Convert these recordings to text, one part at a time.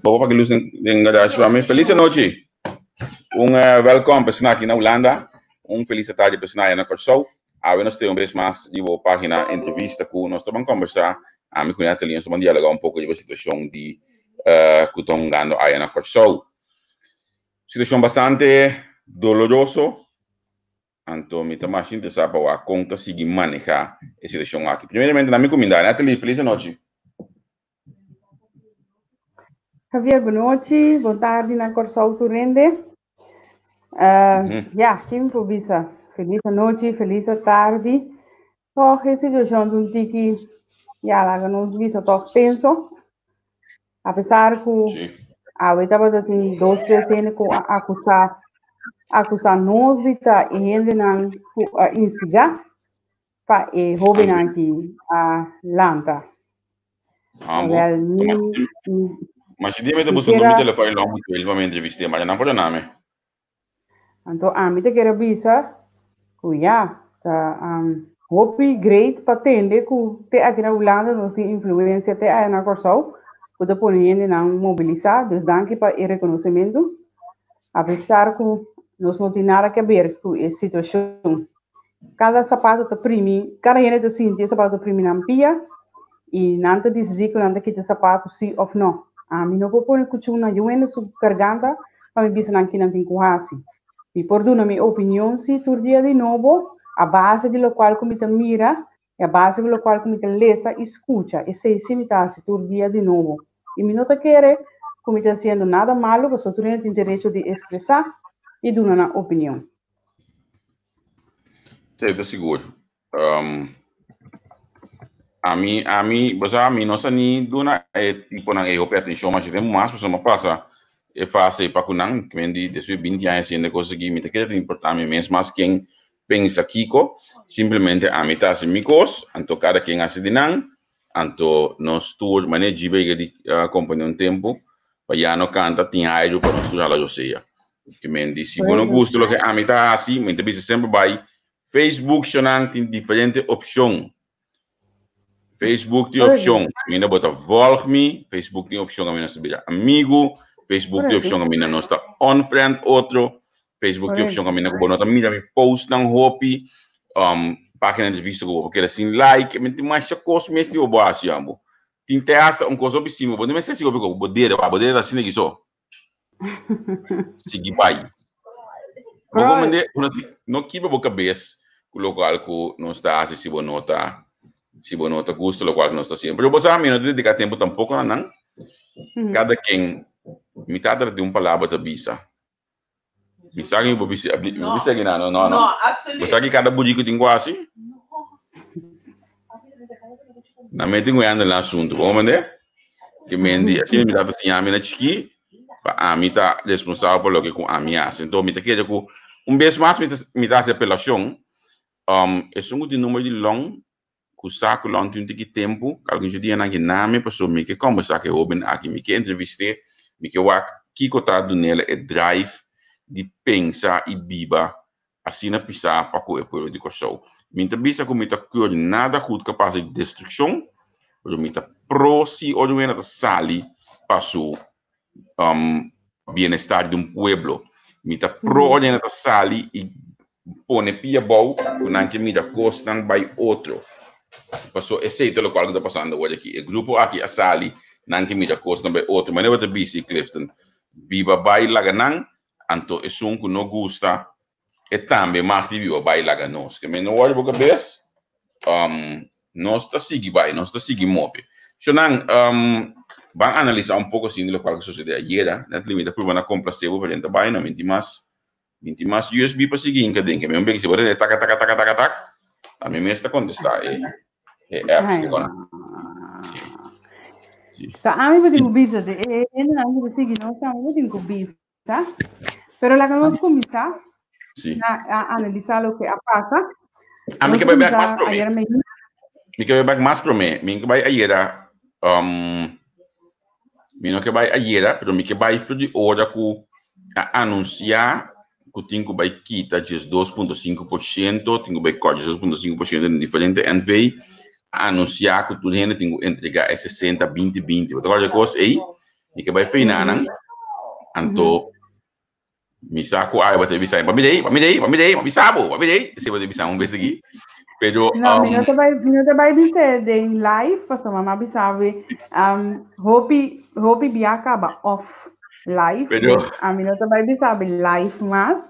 Bobo pa luz den garage pa mi. Feliz nochi. Un uh, welkom persona aki na Hulanda. Un feliz tarde persona na Kòrsou. Awe nos tin un bes mas di bo página entrevista ku nos ta ban kombersá. Ami ku Natalie nos ta ban dialogá un poko riba situashon di uh, ku ta hungando aya na Kòrsou. Situashon bastante doloroso. Anto mi ta mas interesá pa wak kon ta sigui manehá e situashon aki. Primeramente na mi kumindá. Natalie, feliz anochi. Javier, bon nochi, bon tardi na Kòrsou tur hende. Uh, mm -hmm. Ja, kin por bisa? Feliz anochi, feliz tardi. Toch e situashon ta un tiki, ja, laga nos bisa toch tenso. A pesar ku sí. awe tabata tin dos, tres hende ku a akusá, akusá nos di ta e hendenan ku a instigá pa e hóbennan aki a lanta. Ah, Wel, mi, mi, Ma si dime te busca mi telefon long moet wil pa mi entrevist'é, ma nan por name. Anto ami te kere bisa ku ya, ta um, hopi great pa tende ku te aki na Hulanda nos tin influencia te aya na Kòrsou ku ta pone hendenan mobilisá. Dus danki pa e rekonosementu. A pesar ku nos no tin nada ke ber ku e situashon. Kada sapato ta primi, kada hende ta sinti e sapato ta primi nan pia i nan ta disidí ku nan ta kita e sapato sí òf nò. Ami no por pone kuchú na yu hende su garganta pa mi bisa nan ki nan tin ku hasi. Mi por duna mi opinion sí tur dia di nobo a base di lokual ku mi ta mira i a base di lokual ku mi ta lesa i skucha. Esei sí mi ta hasi tur dia di nobo. I mi no ta kere ku mi ta hasiendo nada malu pasobra tur hende tin derecho di ekspresá i duna nan opinion. Sí, ta sigur. Um, ami, ami, bo sa, mi no sa ni duna e tiponan ei hopi atenshon, ma si tempu mas pasobra mi a pasa e fase ei pa ku nan, ki men di despues di binti aña hasiendo e kos aki, mi ta kere ta importá mi mes mas ken pensa kiko, simplemente ami ta hasi mi kos, anto kada ken hasi di nan, Anto nos tur, manera Djibe yega di acompaña un tempo, pa ya no canta tin airu pa nos tur hala rosea. Ke men di, si bo no gusta loke ami ta hasi, mi ta bisa semper bai Facebook shonan tin diferente opcion. Facebook tin opcion kaminda bo ta volg mi, Facebook tin opcion kaminda nos ta bira amigu, Facebook tin opcion kaminda nos ta unfriend otro, Facebook tin opcion kaminda ku bo no ta mira mi postnan hopi, um, página di revista ku bo por keda sin like, men tin masha kos mes tin bo bo hasi ambo. Tin te hasta un kos hopi simpel, bo no mester hasi hopi kos, bo dede wak, bo dede ta asina aki so. Sigui bai. Bo komende, bo no, no kibra bo kabes ku lokual ku nos ta hasi si bo no ta. Si bo no ta gusta lokual ku nos ta hasiendo. Pero bo sa mi no ta dediká tempu tampoko na nan. Kada ken mi tata ta tin un palabra ta bisa. Mi sa ki bo bisa, mi bo bisa ki nan, no, no. Bo sa ki kada buji ku tin ku hasi? Nan mete ku hende na asuntu, bo comprende? Ke men di, asina mi tata siña mi na chikí, pa ami ta responsabel pa loke ku ami hasi. Enton mi ta kere ku un bes mas mi ta mi ta hasi apelashon, esun ku tin number di Lon, ku sa ku Lon tin un tiki tempu, algun dje dianan ke nami pasobra mi ke kombersá ku e hoben aki, mi ke entrevist'é, mi ke wak kiko ta dun'el e drive di pensa i biba asina pisá pa ku e pueblo di Kòrsou. Mi ta bisa ku mi ta keur nada goed ku a pasa di destrukshon, pero mi ta pro si ora un hende ta sali pa su bienestar di un pueblo. Mi ta pro ora hende ta sali i pone pia abou ku nan ke mira kosnan bai otro. Paso esei ta lokual ku ta pasando awor aki. E grupo aki a sali, nan ke mira kosnan bai otro. Manera bo ta bisa, Clifton, biba bai laga nan, anto esun ku no gusta e tambe mag di biba bai laga nos. Ke men no wòrdu bo kabes, nos ta sigui bai, nos ta sigui move. Shonan, ban analisá un poko asina lokual ku sosodé ayera. Net limita prueba na komplasé bo, pero den ta bai no, mi tin mas Mi tin mas USB pa sigui hinka den ke mi un bek si bo tende taka taka taka taka tak a mi mes ta kontestá e e apps di kona. Si. Si. Ta ami bo tin ku bisa de e hendenan ku ta sigui nos tambe bo tin ku bisa. Pero laga nos kuminsá Si. na a analisá loke a pasa. Ami Nos ke bai bek mas kuminsá promé. ayer mei. Mi ke bai bek mas promé. Mi ke bai ayera um Mi no ke bai ayera, pero mi ke bai for di ora ku a anunsiá ku tin ku bai kita 12.5%, tin ku bai kòrt 12.5% den diferente NV, a anunsiá ku tur hende tin ku entregá e 60 20 20. Bo ta kòrda e kos ei? Mi ke bai feina nan, anto Mi sa ku ai bo ta bisa, pa mi dei, pa mi dei, pa mi dei, pa mi sa bo, pa mi dei. Esei bo ta bisa un bes aki. Pero, No, mi no ta bai, mi no ta bai bisa den live, pasobra mama bisa mi, hopi, hopi bia kaba off live. Pero, Dus, mi no ta bai bisa mi live mas.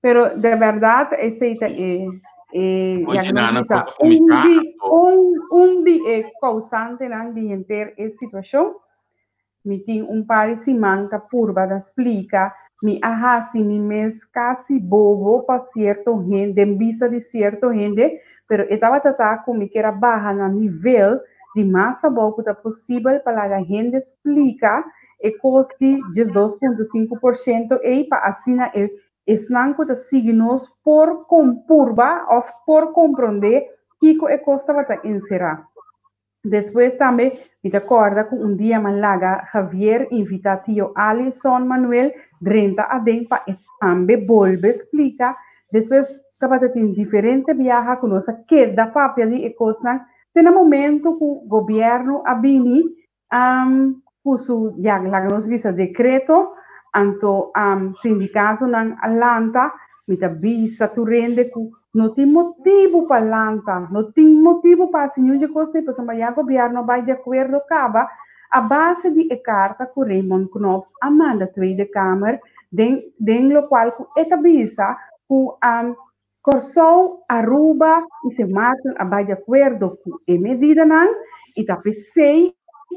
Pero de berdad esei ta e, e, Oye, ya que nos nana, bisa, cosa kuminsá, un di, anto. un, un di e kousantenan di henter e situashon. Mi tin un par di siman ta purba na splika, mi a hasi mi mes kasi bobo pa sierto hende, den bista di sierto hende, pero e tabata ta ku mi kier a baha na nivel di mas abou ku ta posibel pa laga hende splika e kos di 12.5% ei pa asina e esnan ku ta sigui nos por purba òf por komprondé kiko e kos tabata enserá. Despues tambe mi ta kòrda ku un dia m'a laga Javier invitá tio Alison Manuel drenta aden pa e tambe bolbe splika. Despues tabata tin diferente biaha ku nos a keda papia di e kosnan te na momento ku gobièrnu a bini ku su, ya laga nos bisa dekreto, anto sindikatonan a lanta. Mi ta bisa tur hende ku no tin motibu pa lanta, no tin motibu pa hasi niun dje kos ei, pasobra ya gobièrnu a bai di akuerdo kaba a base di e karta ku Raymond Knops a manda Tweede Kamer den den lokual ku e ta bisa ku Kòrsou, Aruba i Sint Maarten a bai di akuerdo ku e medidanan i ta p'esei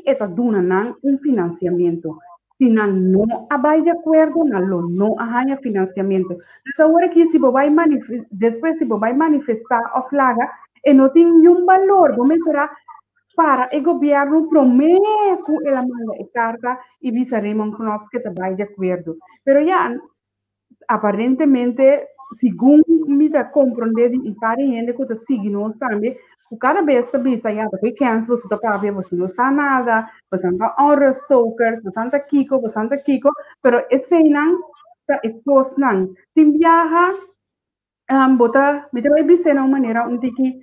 e ta duna nan un finansiamentu. Si nan no a bai di akuerdo, nan lo no a haña finansiamentu. Dus awor aki si bo bai despues si bo bai manifestá òf laga, e no tin niun balor. Bo mester a para e gobièrnu promé ku el a manda e karta i bisa Raymond Knops ke ta bai di akuerdo. Pero ya, aparentemente, segun mi ta comprende di un par di hende cu ta sigui nos tambe, cu cada bes ta bisa, ya, ta koe kens boso ta papia, boso no sa nada, boso ta onruststokers, boso ta kiko, boso ta kiko, pero eseinan ta e cosnan. Tin biaha, bo ta, mi ta bai bis'é na un manera un tiki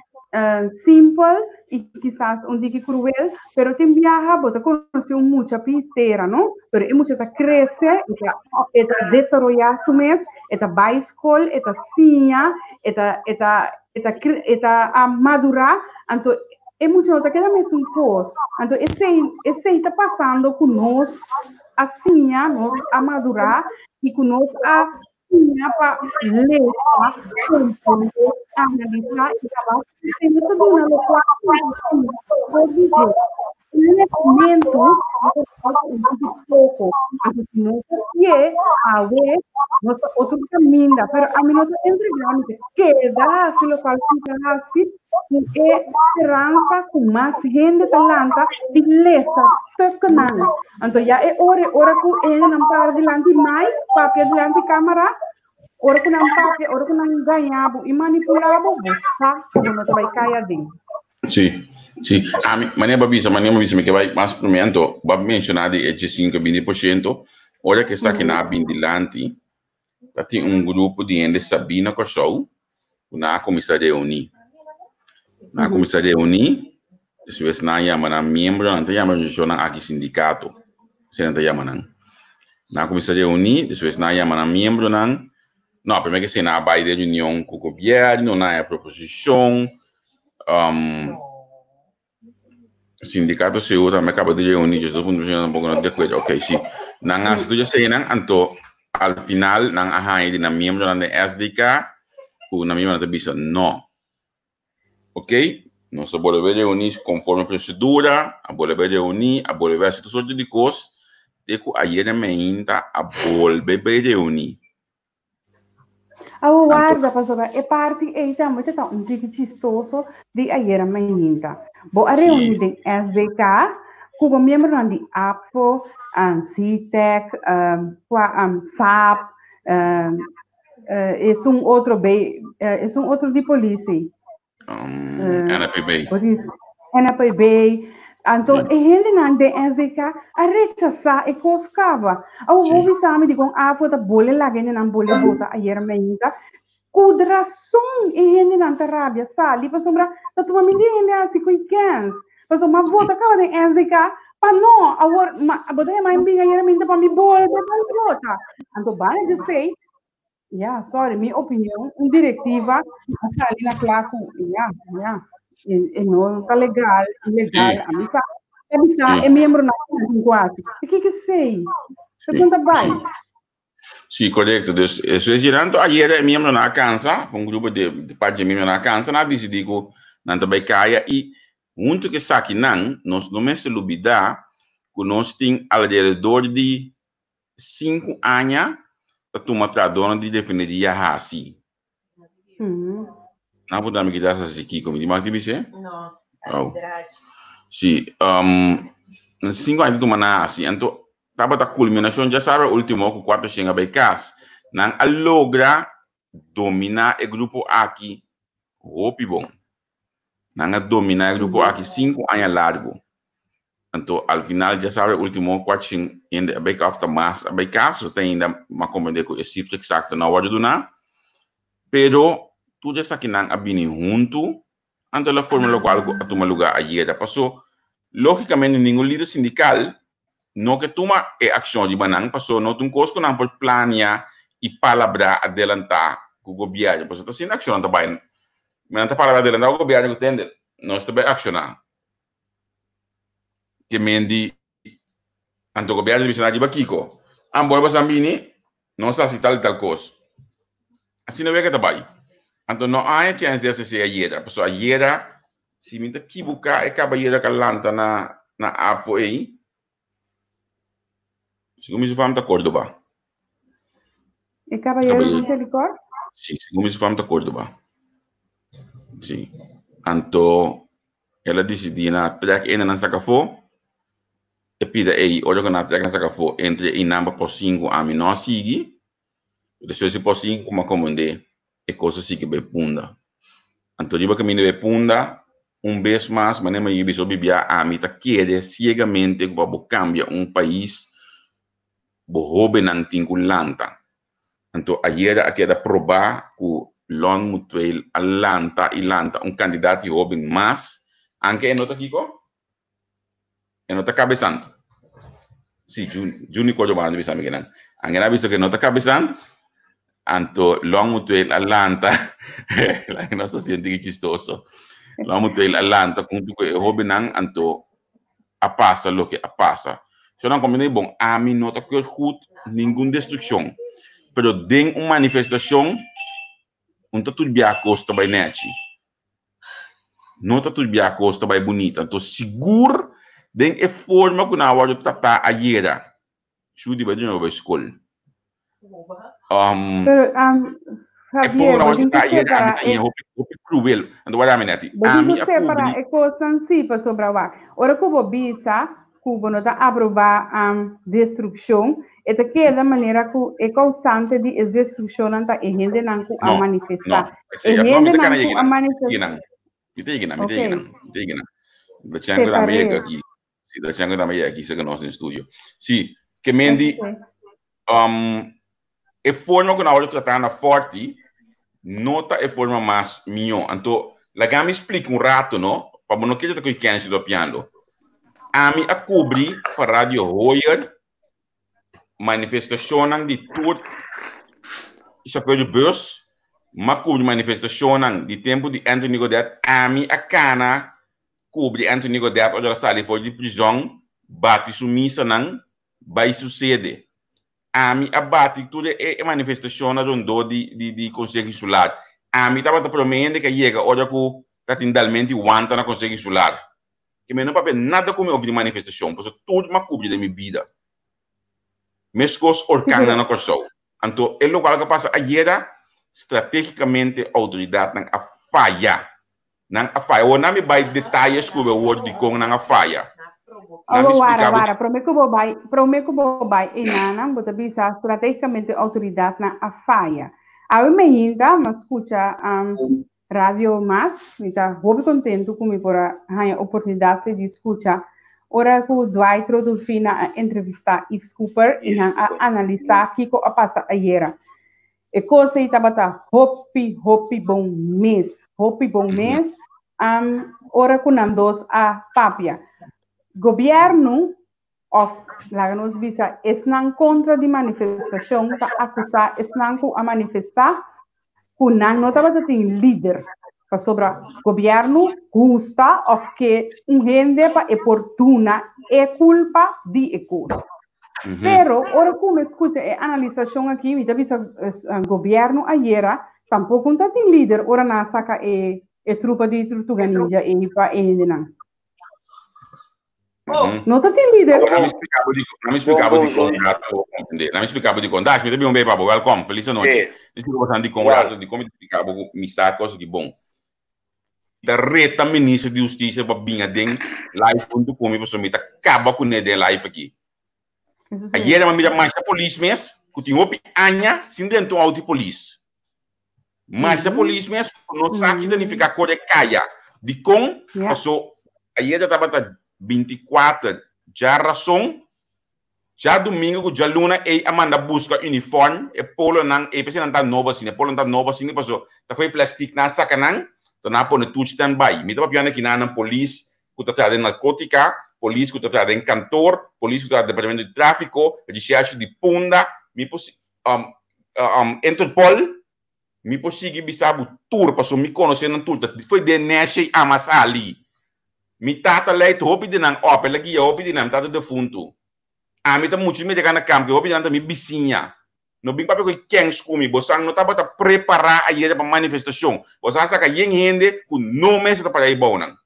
simpel i kisas un tiki kruel, pero tin biaha bo ta konosé un mucha pitera, no? Pero e mucha ta krese, e ta e ta desaroyá su mes, e ta bai skol, e ta siña, e ta e ta e ta e ta madurá, anto e mucha no ta keda mesun kos. Anto esei esei ta pasando ku nos a siña, nos a madurá i ku nos a. siña pa lesa, komprondé, analisá i kaba si no ta duna lokual ku nan ta siña for di dje. E lesamentu no ta falta un tiki poko, anto si nos ta sié awe, nos ta otro kaminda, pero ami no ta entregá, mi ta keda hasi lokual ku mi ta hasi ku e speransa ku mas hende ta lanta i lesa stuknan. Anto ya e ora, e ora ku e hendenan para dilanti mic, papia dilanti kamara, ora ku nan papia, ora ku nan gaña bo i manipulá bo, bo sa ku bo no ta bai kai aden. Sí, sí. Ami, manera bo a bisa, manera bo a bisa, mi ke bai mas promé anto, bo a menshoná di e diesinko i binti por shento, ora ku esakinan a bin dilanti, ta tin un grupo di hende sabí na Kòrsou ku nan a kuminsá reuní. Nan a kuminsá reuní, despues nan a yama nan miembronan, nan ta yama organisashonnan aki sindikato, asina nan ta yama nan. Nan a kuminsá reuní, despues nan a yama nan miembronan, no, primero ke esei nan a bai den reunion ku gobièrnu, nan a haña proposishon, Sindicato Sigur tambe caba di reuni, yo punto yo tampoco no de acuerdo. Ok, sí. Nan a estudia senan, anto al final nan a haña di nan miembronan den SDK ku nan miembronan ta bisa no. Ok, nos a bolbe reuni conforme procedura, a bolbe reuni, a bolbe hasi tur sorto di kos, te ku ayer meinta a bolbe bai reuni. Awo warda pasobra e parti ei tambe ta un tiki chistoso di ayera mainta. Bo a reuni den SDK ku bo miembronan di APFO, CTEC, SAP, esun otro esun otro di polisi. NAPB. NAPB. Anto e hendenan den SDK a rechasá e kos kaba. Awor bo bisa mi dikon AFO ta bole laga hendenan bole bota ayer mainta. Ku rason e hendenan ta rabia sali pasobra ta tuma mi di hende hasi ku e kens. Pasobra mi a vota kaba den SDK pa no. Awor bo ta yama mi bin ayer mainta pa mi bolbe bai vota. Anto banda di esei Ya, sorry, mi opinion, un directiva a sali na kla ku, ya, ya, e, e no ta legal, ilegal, a mi sa, a mi sa, e miembronan ku tin ku hasi. E kiko esei? Ta kon ta bai? Sí, korekto. Dus, eso es tanto ayer e miembronan a kansa, un grupo de, de parte de miembronan a kansa, nan a disidí ku nan ta bai kaya i huntu ku esakinan nos no mester lubidá ku nos tin alrededor di 5 aña ta tuma trahadornan di refineria hasi. Nan por dami kitas hasi kiko? Mi di mag di bis'é? No, Oh. Si, 5 aña ta tuma nan hasi. Anto tabata kulminashon djasabra ultimo ku 400 a bai kas. Nan a logra dominá e grupo aki hopi bon. Nan a dominá e grupo aki 5 aña largu. Anto al final djasabra ultimo 400 hende a bai of ta mas a bai kas, so te ainda m'a komprendé ku e sifra eksakto no a wòrdu duná. Pero tur esakinan a bini huntu, anto el a forma lokual ku a tuma lugá ayera. Paso lógikamente ningun lider sindikal no ke tuma e akshon riba nan, paso no ta un kos ku nan por plania i palabrá adelantá ku gobièrnu. Paso ta asina akshonnan ta bai. Nan ta palabrá adelantá ku gobièrnu ku tende nos ta bai akshoná. Ke men di anto gobièrnu ta bisa nan riba kiko? Ambor boso a bini, nos a hasi tal i tal kos. Asina wega ta bai. Anto no a haña chèns di hasi esei ayera, pasobra ayera si mi ta kibuká e kabayero ku a lanta na na afo ei, segun mi su fam ta Córdoba. E kabayero di Selikor? Si, segun mi su fam ta Córdoba. Si. Anto El a disidí na trèk e nan saka afó. E pida ei, ora ku nan a trèk nan saka afó, entre e nan pa pos sinku ami no a sigui. Despues di pos sinku mi a komprendé e kos a sigui bai punda. Anto riba kaminda bai punda, un bes mas manera mi a bisa hopi bia ami ta kere siegamente ku pa bo kambia un pais bo hóbennan tin ku lanta. Anto ayera a keda probá ku Lon Mutueel a lanta i lanta un kandidat di hóben mas, anke e no ta kiko? E no ta kabesant. Si, Juni Cordobano ta bisa mi kinan. Anke nan a bisa ku e no ta kabesant, anto Lon Mutueel a lanta, laga nos ta sinti ki chistoso. Lon Mutueel a lanta huntu ku e hóbennan, anto a pasa loke a pasa. So nan komprende bon, ami no ta keur goed ningun destrukshon. Pero den un manifestashon un ta tur bia kos ta bai nèchi. No ta tur bia kos ta bai bunita. Anto sigur den e forma ku nan a wòrdu tratá ayera, Shudy bai di nobo bai skol. Um, Pero, um, e forma Javier, ku nan a bo wòrdu tin tratá ku ayera, ami separá ta e haña hopi, hopi kruel. Anto wak ami nèti. Bo tin Ami ku a separá kubri e kosnan sí, pasobra wak, ora ku bo bisa ku bo no ta aprobá destrukshon, e ta keda manera ku e kousante di es destrukshonnan ta e hendenan ku a No, no. manifestá. E Esei, no, mi ta hendenan kana ku yega a nan. manifestá. Yega nan. Mi ta yega nan, mi ta Ok. yega nan, mi ta yega nan. Dachenko tambe yega Separ'é. aki. Si, Dachenko tambe yega aki serka nos den studio. Si, ke men di, Ok. e forma ku nan a wòrdu tratá na Forti no ta e forma mas mihó. Anto, laga mi splika un rato, no, pa bo no keda ta ku e kèns ta piando. Ami a kubri pa Radio Hoyer manifestashonnan di tur shofèr di bùs, m'a kubri manifestashonnan di tempu di Anthony Godett. Ami a kana kubri Anthony Godett ora el a sali for di prizòn, bati su misanan bai su sede. Ami a bati tur e manifestashonnan rondó di di Konseho Insular. Ami tabata promé hende ku a yega ora ku tatin dalmenti wanta na Konseho Insular. Ke mi no papia nada ku mi over di manifestashon, pasobra tur mi a kubri den mi bida. Meskos orkannan na Kòrsou. Anto e lokual ku a pasa ayera, stratégikamente outoridatnan a faya. Nan a faya. Awor nan mi bai detayes ku awor dikon nan a faya. Nan mi Awor wara, splika bo. wara, promé ku bo bai, promé ku bo bai enanan, bo ta bisa stratégikamente outoridatnan a faya. Awe meinta mi a skucha Radio Mas, mi ta hopi kontentu ku mi por a haña oportunidat di skucha ora ku Dwight Rodolfina a entrevistá Yves Cooper i nan a analisá kiko a pasa ayera. E kos ei tabata hopi, hopi bon mes. Hopi bon mes. Um, ora ku nan dos a papia. Gobièrnu, òf laga nos bisa esnan kontra di manifestashon ta akusá esnan ku a manifestá ku nan no tabata tin lider. Pasobra gobièrnu gusta òf ke un hende pa e por duna e kulpa di e kos. Pero ora ku mi skucha e analisashon aki mi ta bisa gobièrnu ayera tampoko no ta tin lider ora nan a saka e e trupa di Tortuga Ninja ei pa e hendenan. No ta tin lider. Laat me explicar bo di, laat me explicar bo di con un rato comprende. Laat me explicar bo di con. Dash, mi ta bin un bei pa bo. Welkom. Feliz anochi. Mi explica bo di con un rato di con mi ta explica bo ku mi sa cos ki bon. Ta reta minister di husticia pa bin aden live hunto cu mi pasobra mi ta caba cune den live aki. Ayer mi mira masha polis mes cu tin hopi aña sin drenta un auto di polis. Masha polis mes cu no sa ki ta nifica core caya. Dicon? Paso ayer tabata 24 djarason Djadumingu ku djaluna ei a manda buska uniform, e polonan ei p'esei nan ta nobo asina, e polonan ta nobo asina paso ta for e plastic nan a saka nan, to nan a pone tur stand by. Mi ta papiando aki nan polis ku ta traha den narkotika, polis ku ta traha den kantor, polis ku ta traha den departamento di trafiko, rishershi di Punda, mi por Interpol, mi por sigui bisa bo tur paso mi konosé nan tur, ta for den nèshi ei ama sali. Mi tata leit hopi di nan op, el a guia hopi di nan, mi tata defuntu. Ami ta muchu mete na kamp, hopi di nan ta mi bisiña. No bin papia ku e kèns ku mi, bosan no tabata prepará ayera pa manifestashon. Bosan a saka yen hende ku no mester ta pará ei bou nan.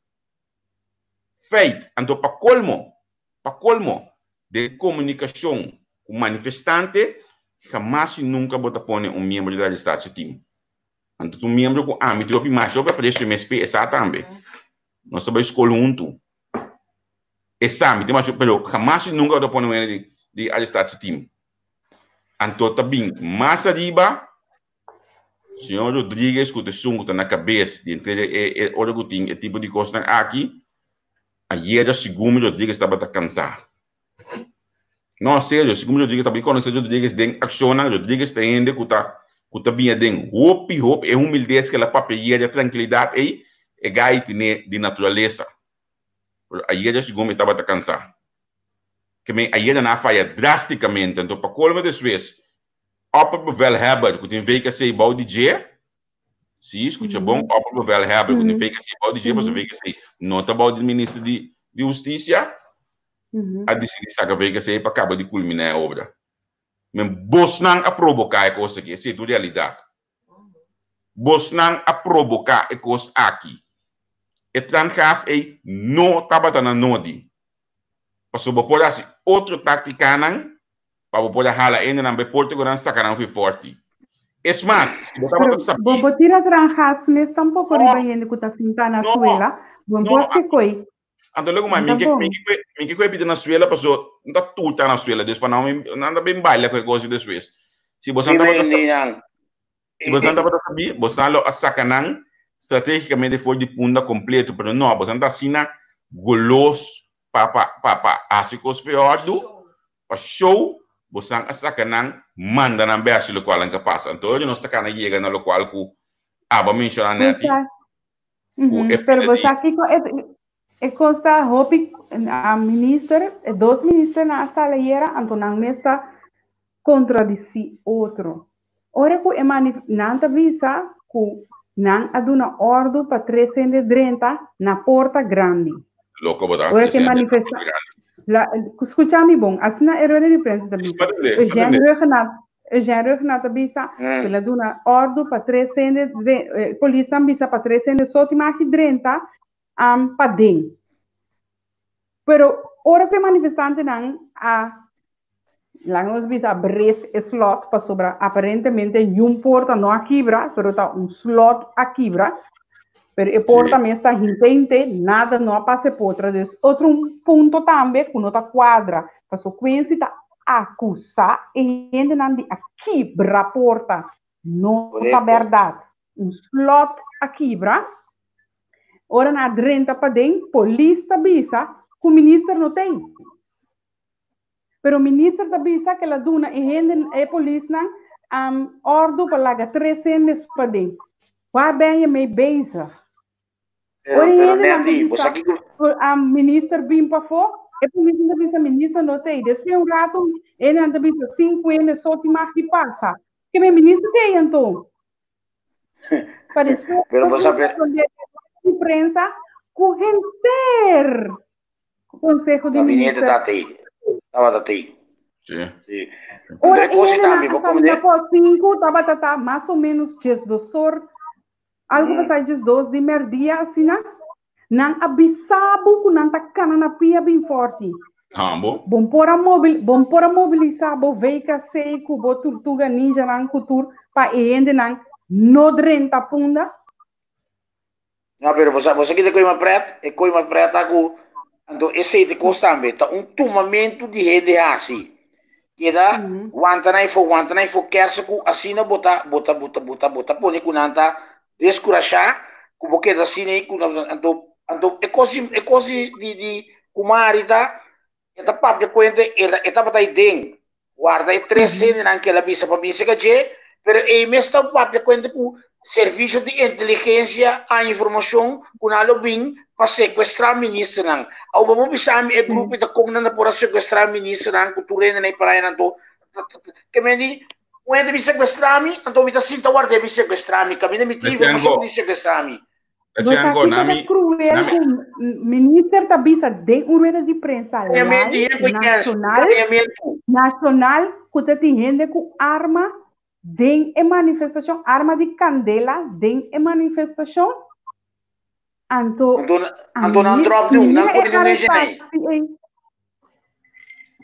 Feit, anto pa kolmo, pa kolmo, den komunikashon ku manifestante, hamas i nunka bo ta pone un miembro di Radiostadse Team. Anto ta un miembro ku ami tin hopi masha hopi apresio mes p'e sa tambe. Nos ta bai skol huntu. E sa mi tin masha pero hamas i nunka bo ta pone un hende di di arestá su team. Anto ta bin mas ariba señor Rodriguez ku ta esun ku ta na kabes di entre e e ora ku tin e tipo di kosnan aki, ayera segun mi Rodriguez tabata kansá. No, serio, segun Rodriguez ta konosé Rodriguez den akshonnan, Rodriguez ta hende ku ta ku ta biña den hopi hopi e humildes ku el a papia yera, e trankilidat ei, e gai tene di naturalesa. Pero ayera segun mi tabata kansá. Ke men ayera nan a faya drástikamente, anto pa kolmo despues opperbevelhebber ku tin VKC bou di dje, si, skucha bon, opperbevelhebber ku tin VKC bou di dje, pasobra VKC no ta bou di minister di di hustisia, a disidí saka VKC pa kaba di kulminá e obra. Men bosnan a proboká e kos aki, esei ta un realidat. Bosnan a proboká e kos aki. E traangas ei no tabata na nodi. Pasobra bo por hasi otro táktikanan pa bo por a hala hendenan bai porte ku nan saka nan fi fòrti. Es mas, si bo tabata Pero sabí. bo bo tira traangas mes tampoko No, riba hende ku ta sintá na no, suela, bo no. por sekoi. Anto luego ma No ta mi ke bon. mi ke mi ke pita na suela paso no ta tur ta na suela dus pa nan mi nan ta bin baila ku e kos despues. Si bosan Dime tabata sa Indian. si bosan tabata sabi bosan lo a saka nan strategicamente for di punda completo pero no bosan ta asina golos pa pa pa pa hasi kos peor pa show bosan a saka nan manda nan bai hasi lokual nan ke pasa. Anto nos ta kana yega na lokual ku abo a menshona neti. Ku e Pero bo sa kiko e e kosta hopi a minister, e dos minister na a sala yera, anto nan mes ta kontradisí otro. Ora ku e manif nan ta bisa ku nan a duna òrdu pa tres hende drenta na porta grandi. Loko bo ta, Ora tres ku e hende na porta manifesta grandi. La, skucha mi bon, asina e rueda di prensa ta bisa. Atende, Eugène atende. Rhuggenaath, Eugène Rhuggenaath ta bisa ku el a duna òrdu pa tres hende, e polisnan bisa pa tres hende so tin maki drenta paden. Pero ora ku e manifestantenan a, laga nos bisa, a bres e slòt, pasobra aparentemente niun porta no a kibra, pero ta un slòt a kibra. Pero e porta mes ta hinte hinte, nada no a pasa e potra. Dus otro un punto tambe ku no ta kuadra. Paso Quincy ta akusá e hendenan di a kibra porta. No ta bèrdat. Un slòt a kibra. Ora nan a drenta paden, polis ta bisa ku minister no t'ei. Pero minister ta bisa ku el a duna e hende, e polisnan, òrdu pa laga tres hende paden. Waar ben je mee bezig? Pero, Ora e pero hendenan ta Netty, bo bisa sa kiko ku minister bin pafó, e polisnan ta bisa minister no t'ei. Despues un ratu e hendenan ta bisa sinku hende so tin mag di pasa. Ke men minister t'ei anto? Pa despues Pero bo sa pe respondé di prensa ku henter Consejo di Gabinete Minister. ta tei. Tabata tei. Sí. Sí. Anto Ora e e cosa hendenan tambe, a bo sali komende. na pos sinku, tabata ta mas o menos diesdos or, algo pasá 12 di merdia asina, nan a bisa bo ku nan ta kana na pia bin forti. Tambo. Bon por a mobil, bon por a mobilisá bo VKC ku bo Tortuga Ninjanan ku tur pa e hendenan no drenta Punda. No, pero bo sa, bo sa kita koima pret? E koima pret ta ku, anto esei te kos tambe, ta un tumamentu di hende hasi. Keda wanta nan efo, wanta nan efo kersa ku asina bo ta, bo ta, bo ta, bo ta, bo ta pone ku nan ta deskurashá, ku bo keda asina ei ku nan, anto, anto e kos di, e kos di, di, di Kumari ta, e ta papia kuenta, e ta, e tabata ei den, warda e tres hendenan ku el a bisa pa bin serka dje, pero ei mes ta papia kuenta ku servisio di inteligensia a informashon ku nan lo bin pa sekuestrá ministernan. Awo bo bisa mi e grupo ta kon nan ta por a sekuestrá ministernan ku tur hende na e prayanan anto ke men di un hende bin sekuestrá mi anto mi ta sinta warda e bin sekuestrá mi kaminda mi tin informashon ku bin sekuestrá mi. Bo sa Django, kiko ta nami, cruel nami, ku minister ta bisa den un rueda di prensa Kañamentu live hende ku kèrs, nacional, kañamentu. nacional ku ta tin hende ku arma den e manifestacion, arma di candela den e manifestacion. Anto, Anto, a anto nan mi, drop mi di un, nan mira e pone di un engine ei. arrestatie ei.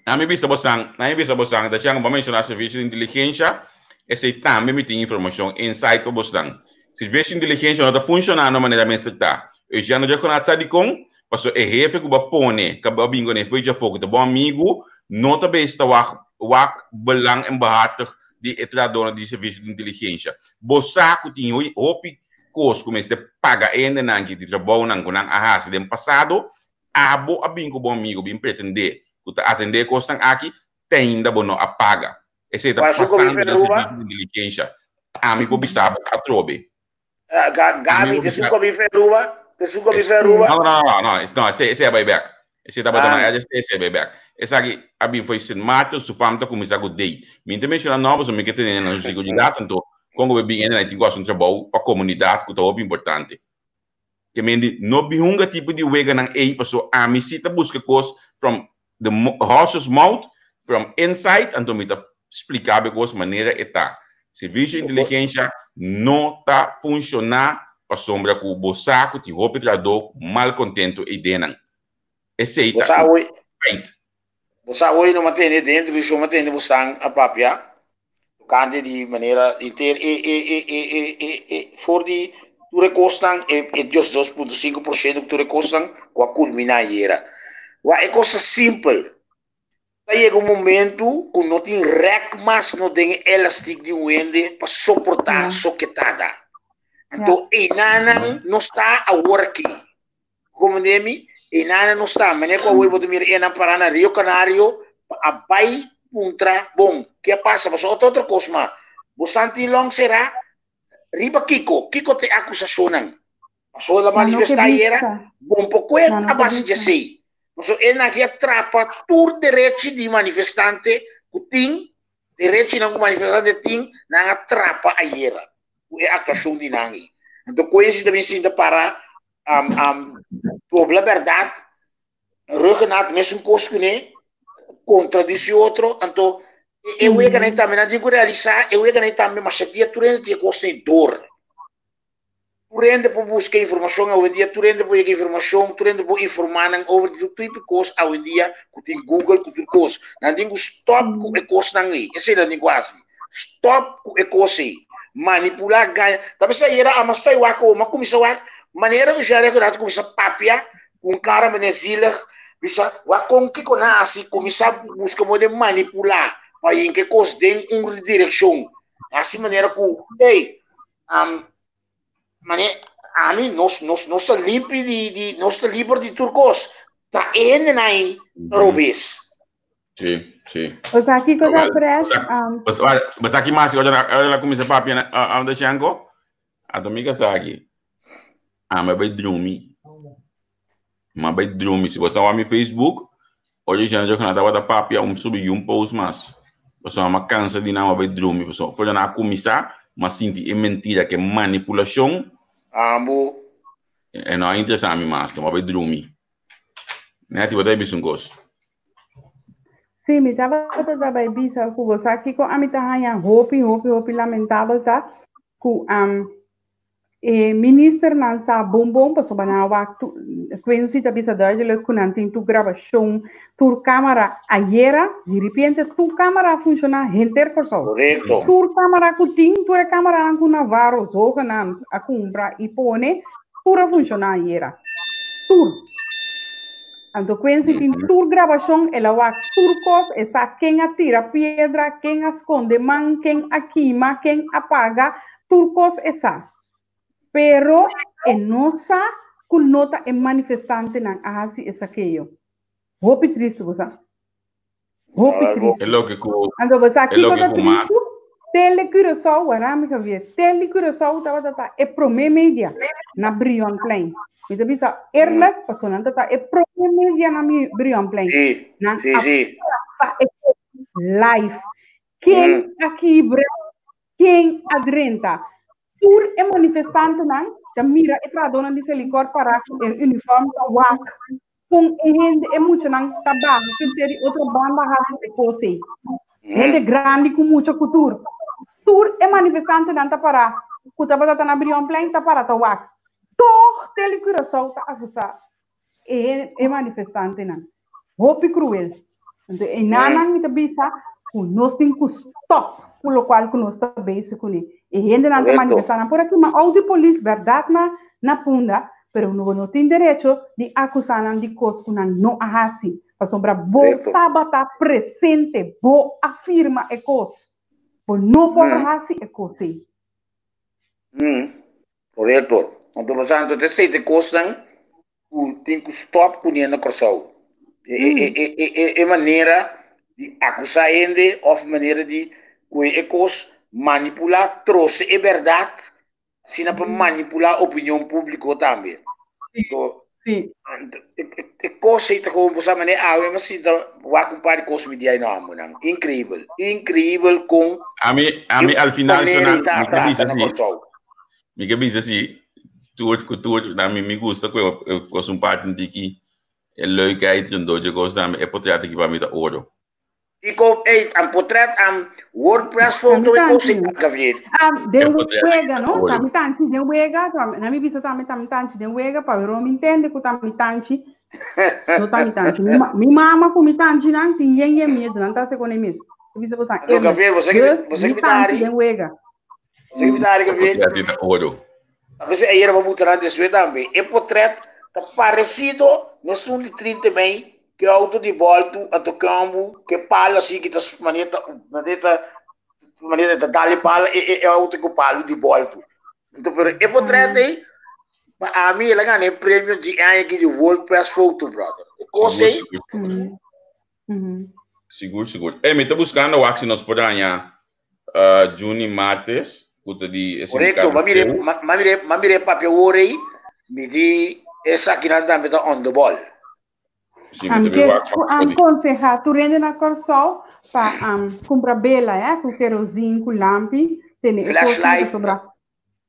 Nami bisa bosan, nami bisa bosan, Django, bo a menshoná servisio di inteligensia, esei tambe mi tin informashon inside pa bosnan. Servisio di inteligensia no ta funshonando manera mester ta. Eugène Rhuggenaath sa dikon? Pasobra e hefe ku bo a pone, ku bo a bin kuné for dje afó, ku ta bo amigu, no ta bes ta wak wak belang en behartig di e trahadónan di servisio di inteligensia. Bo sa ku tin hopi kos ku mester paga e hendenan ki di trabounan ku nan a hasi den pasado, Abo a bin ku bo amigo bin pretendé ku ta atendé e kosnan aki, te ainda bo no a paga. Esei ta Paso ku mi pasando den Aruba. servicio di inteligencia. Ami por bisa bo atrobe. Ga, Ami Gabi, por te bisa su ku mi Aruba? Te su ku mi Aruba? No, no, no, no, no, esei, esei a bai bek. Esei tabata na Ah. RST, esei a bai bek. Esaki a bin foi Sint Maarten, su fam ta kuminsá ku dei. Mi no ta menshoná nòmber, pasobra mi ke tene nan su siguridat, anto kon ku bo bin hende nan tin ku hasi un trabou pa komunidat ku ta hopi importante. Ke men di, no bin hunga tipo di weganan ei paso ami si ta buska kos from the horse's mouth, from inside, anto mi ta splika bo e kos manera e ta. Servisio di inteligensha no ta funshoná pasobra ku bo sa ku tin hopi trahadó malkontento eidenan. Esei ta un feit. Bo sa hoy no mantene den introduccion mantene bo san a papia tocante di manera inter e e e e e e e for di tur e cosnan e e dios 2.5% tur e cosnan cu a culmina ayera. Wa e cosa simpel. Ta yega un momento cu no tin rek mas no den e elastic di un hende pa soporta soketada. Anto einanan no sta awor aki. Comprende mi? E nana no sta. Mane ku awor bo ta mira e nan para na Rio Canario pa a bai puntra bon ke a pasa pasobra otro otro kos ma bo san tin long sera riba kiko kiko ta e akusashonnan pasobra el a manifesta ayera bon poko e a base di esei pasobra e nan aki a trapa tur derechi di manifestante ku tin derechinan ku manifestante tin nan a trapa ayera ku e aktuashon di nan ei anto Quincy ta bin sinta para um, um, dobla berdad, Ruggenaath mesun kos kuné, contradici otro, anto e e wega nan tambe nan tin ku realisa, e wega nan tambe masha dia tur hende tin e kos ei dor. Tur hende por buska informashon awendia, tur hende por yega informashon, tur hende por informa nan over di tur tipo kos awendia ku tin Google ku tur kos. Nan tin ku stop ku e kosnan ei, esei nan tin ku hasi. Stop ku e kos ei. Manipulá, gaña. Ta bisa ayera ama sta wak awor, m'a kuminsá wak manera ku Jerry Renato kuminsá papia ku un kara manera zielig, bisa wak kon kiko nan a hasi, kuminsá buska moda di manipulá pa hinka e kos den un direkshon. Hasi manera ku, hey, mane ami nos nos nos ta limpi di di nos ta liber di tur kos. Ta e hendenan ei ta robes. Sí, sí. O sea, kiko ta fresh? Basta aki mas, ora ora kuminsá papia na anda shanko, ato mi ka sa aki. Ami a bai drumi. Mi a bai drumi. Si bo sa wak mi Facebook, ora Jean Johanna tabata papia, un subi un post mas. Pasobra mi a kansa di nan, mi a bai drumi. Pasobra for nan a kuminsá, mi a sinti e mentira, ke manipulashon. Ambo. E no a interesá mi mas, mi a bai drumi. Neti, bo ta bisa un kos. Sí, mi tabata ta bai bisa ku bo sa kiko ami ta haña hopi, hopi, hopi lamentabel ta ku um, e ministernan sa bon bon pasobra nan a wak tu, Quincy ta bisa duidelijk ku nan tin tur grabashon, tur kamera. Ayera, di ripiente tur kamera a funshoná henter Kòrsou. Korekto. Tur kamera ku tin, tur e kameranan ku Navarro zogenaamd a kumpra i pone, tur a funshoná ayera. Tur. Anto Quincy tin tur grabashon, el a wak tur kos, e sa ken a tira piedra, ken a skonde man, ken a kima, ken a paga, tur kos e sa. Pero e no sa ku no ta e manifestantenan a hasi e sakeo. Hopi tristu bo sa. Hopi tristu. E loke ku Anto bo sa e kiko loke ta ku mas tristu? Tele Curaçao, warami Javier, Tele Curaçao tabata ta e promé media na Brionplein. Mi ta bisa eerlijk, pasobra nan ta ta e promé media na mi Brionplein. Sí, Nan sí, a sí. pasa e kos live. Ken a kibra, ken a drenta. Tur e manifestantenan ta mira e trahadónan di Selikor pará ku e uniform ta wak kon e hende, e muchanan ta baha pensé di otro banda hasi e kos ei. Hende grandi ku mucha ku tur. Tur e manifestantenan ta pará ku tabata ta na Brionplein ta para ta wak. Tog Tele Curaçao ta akusá e e manifestantenan. Hopi kruel. Anto enanan mi ta bisa ku nos tin ku stop ku lokual ku nos ta bezig kuné. E hendenan ta manifestá nan por a kima outo di polis bèrdat na na Punda, pero bo no tin derecho di akusá nan di kos ku nan no a hasi, pasobra bo tabata presente, bo a firma e kos. Bo no por hasi e kos ei. Korekto. Anto bo sa anto ta esei ta e kosnan ku tin ku stòp kuné na Kòrsou. E e e e e e manera di akusá hende òf manera di kohe e kos manipulá, trose e bèrdat asina pa manipulá opinion públiko tambe. Anto e kos ei ta komo bo sa manera awe mi a sinta wak un par di kos mi di ai no amo nan. Inkreibel, inkreibel kon Ami ami e al final manera sonan ei ta mi ke trata bisa na si Kòrsou. mi ke bisa si tur ku tur na mi mi gusta ku e kos un parti di ki e leukheid un doje kos tambe e potrèt aki pa mi ta oro. Kiko ey am potret am WordPress foto e kos ei Gabriel. Am den wega no, ta mi tanchi den wega, na mi bisa tambe ta mi tanchi den wega pa wero mi intende ku ta mi tanchi, no ta mi tanchi. Mi mama ku mi tanchi nan tin yen yen miedu, nan ta hasi kon e mes. Mi bisa bosan Anto Gabriel, bo sa ki dus bo sa mi ki mi ta tanchi hari? den wega. Bo sa ki mi ta hari Gabriel? Potret di ta oro. A veces ayer bo buta nan deswe tambe. E potret ta parecido nesun di 30 mei Ke auto di boltu anto kambu ke palo asi ki ta manera ta manera ta manera ta dal e palo e e auto ku palo di boltu anto pero e potret ei pa ami el a gana e premio di aña aki di World Press Photo brother e kos Sigur, ei sigur, sigur. Sigur, sigur. E mi ta buskando wak si nos por haña Juni Martes ku ta di e korekto sindikato ma mire FEU. ma mire ma mire papia awor ei mi di esakinan tambe ta on the ball. Sí, mi Am ta ke bin wak ku am konsehá tur hende na Kòrsou pa am kumpra bela eh ku kerozin ku lampi tene e kosnan Flashlight. pasobra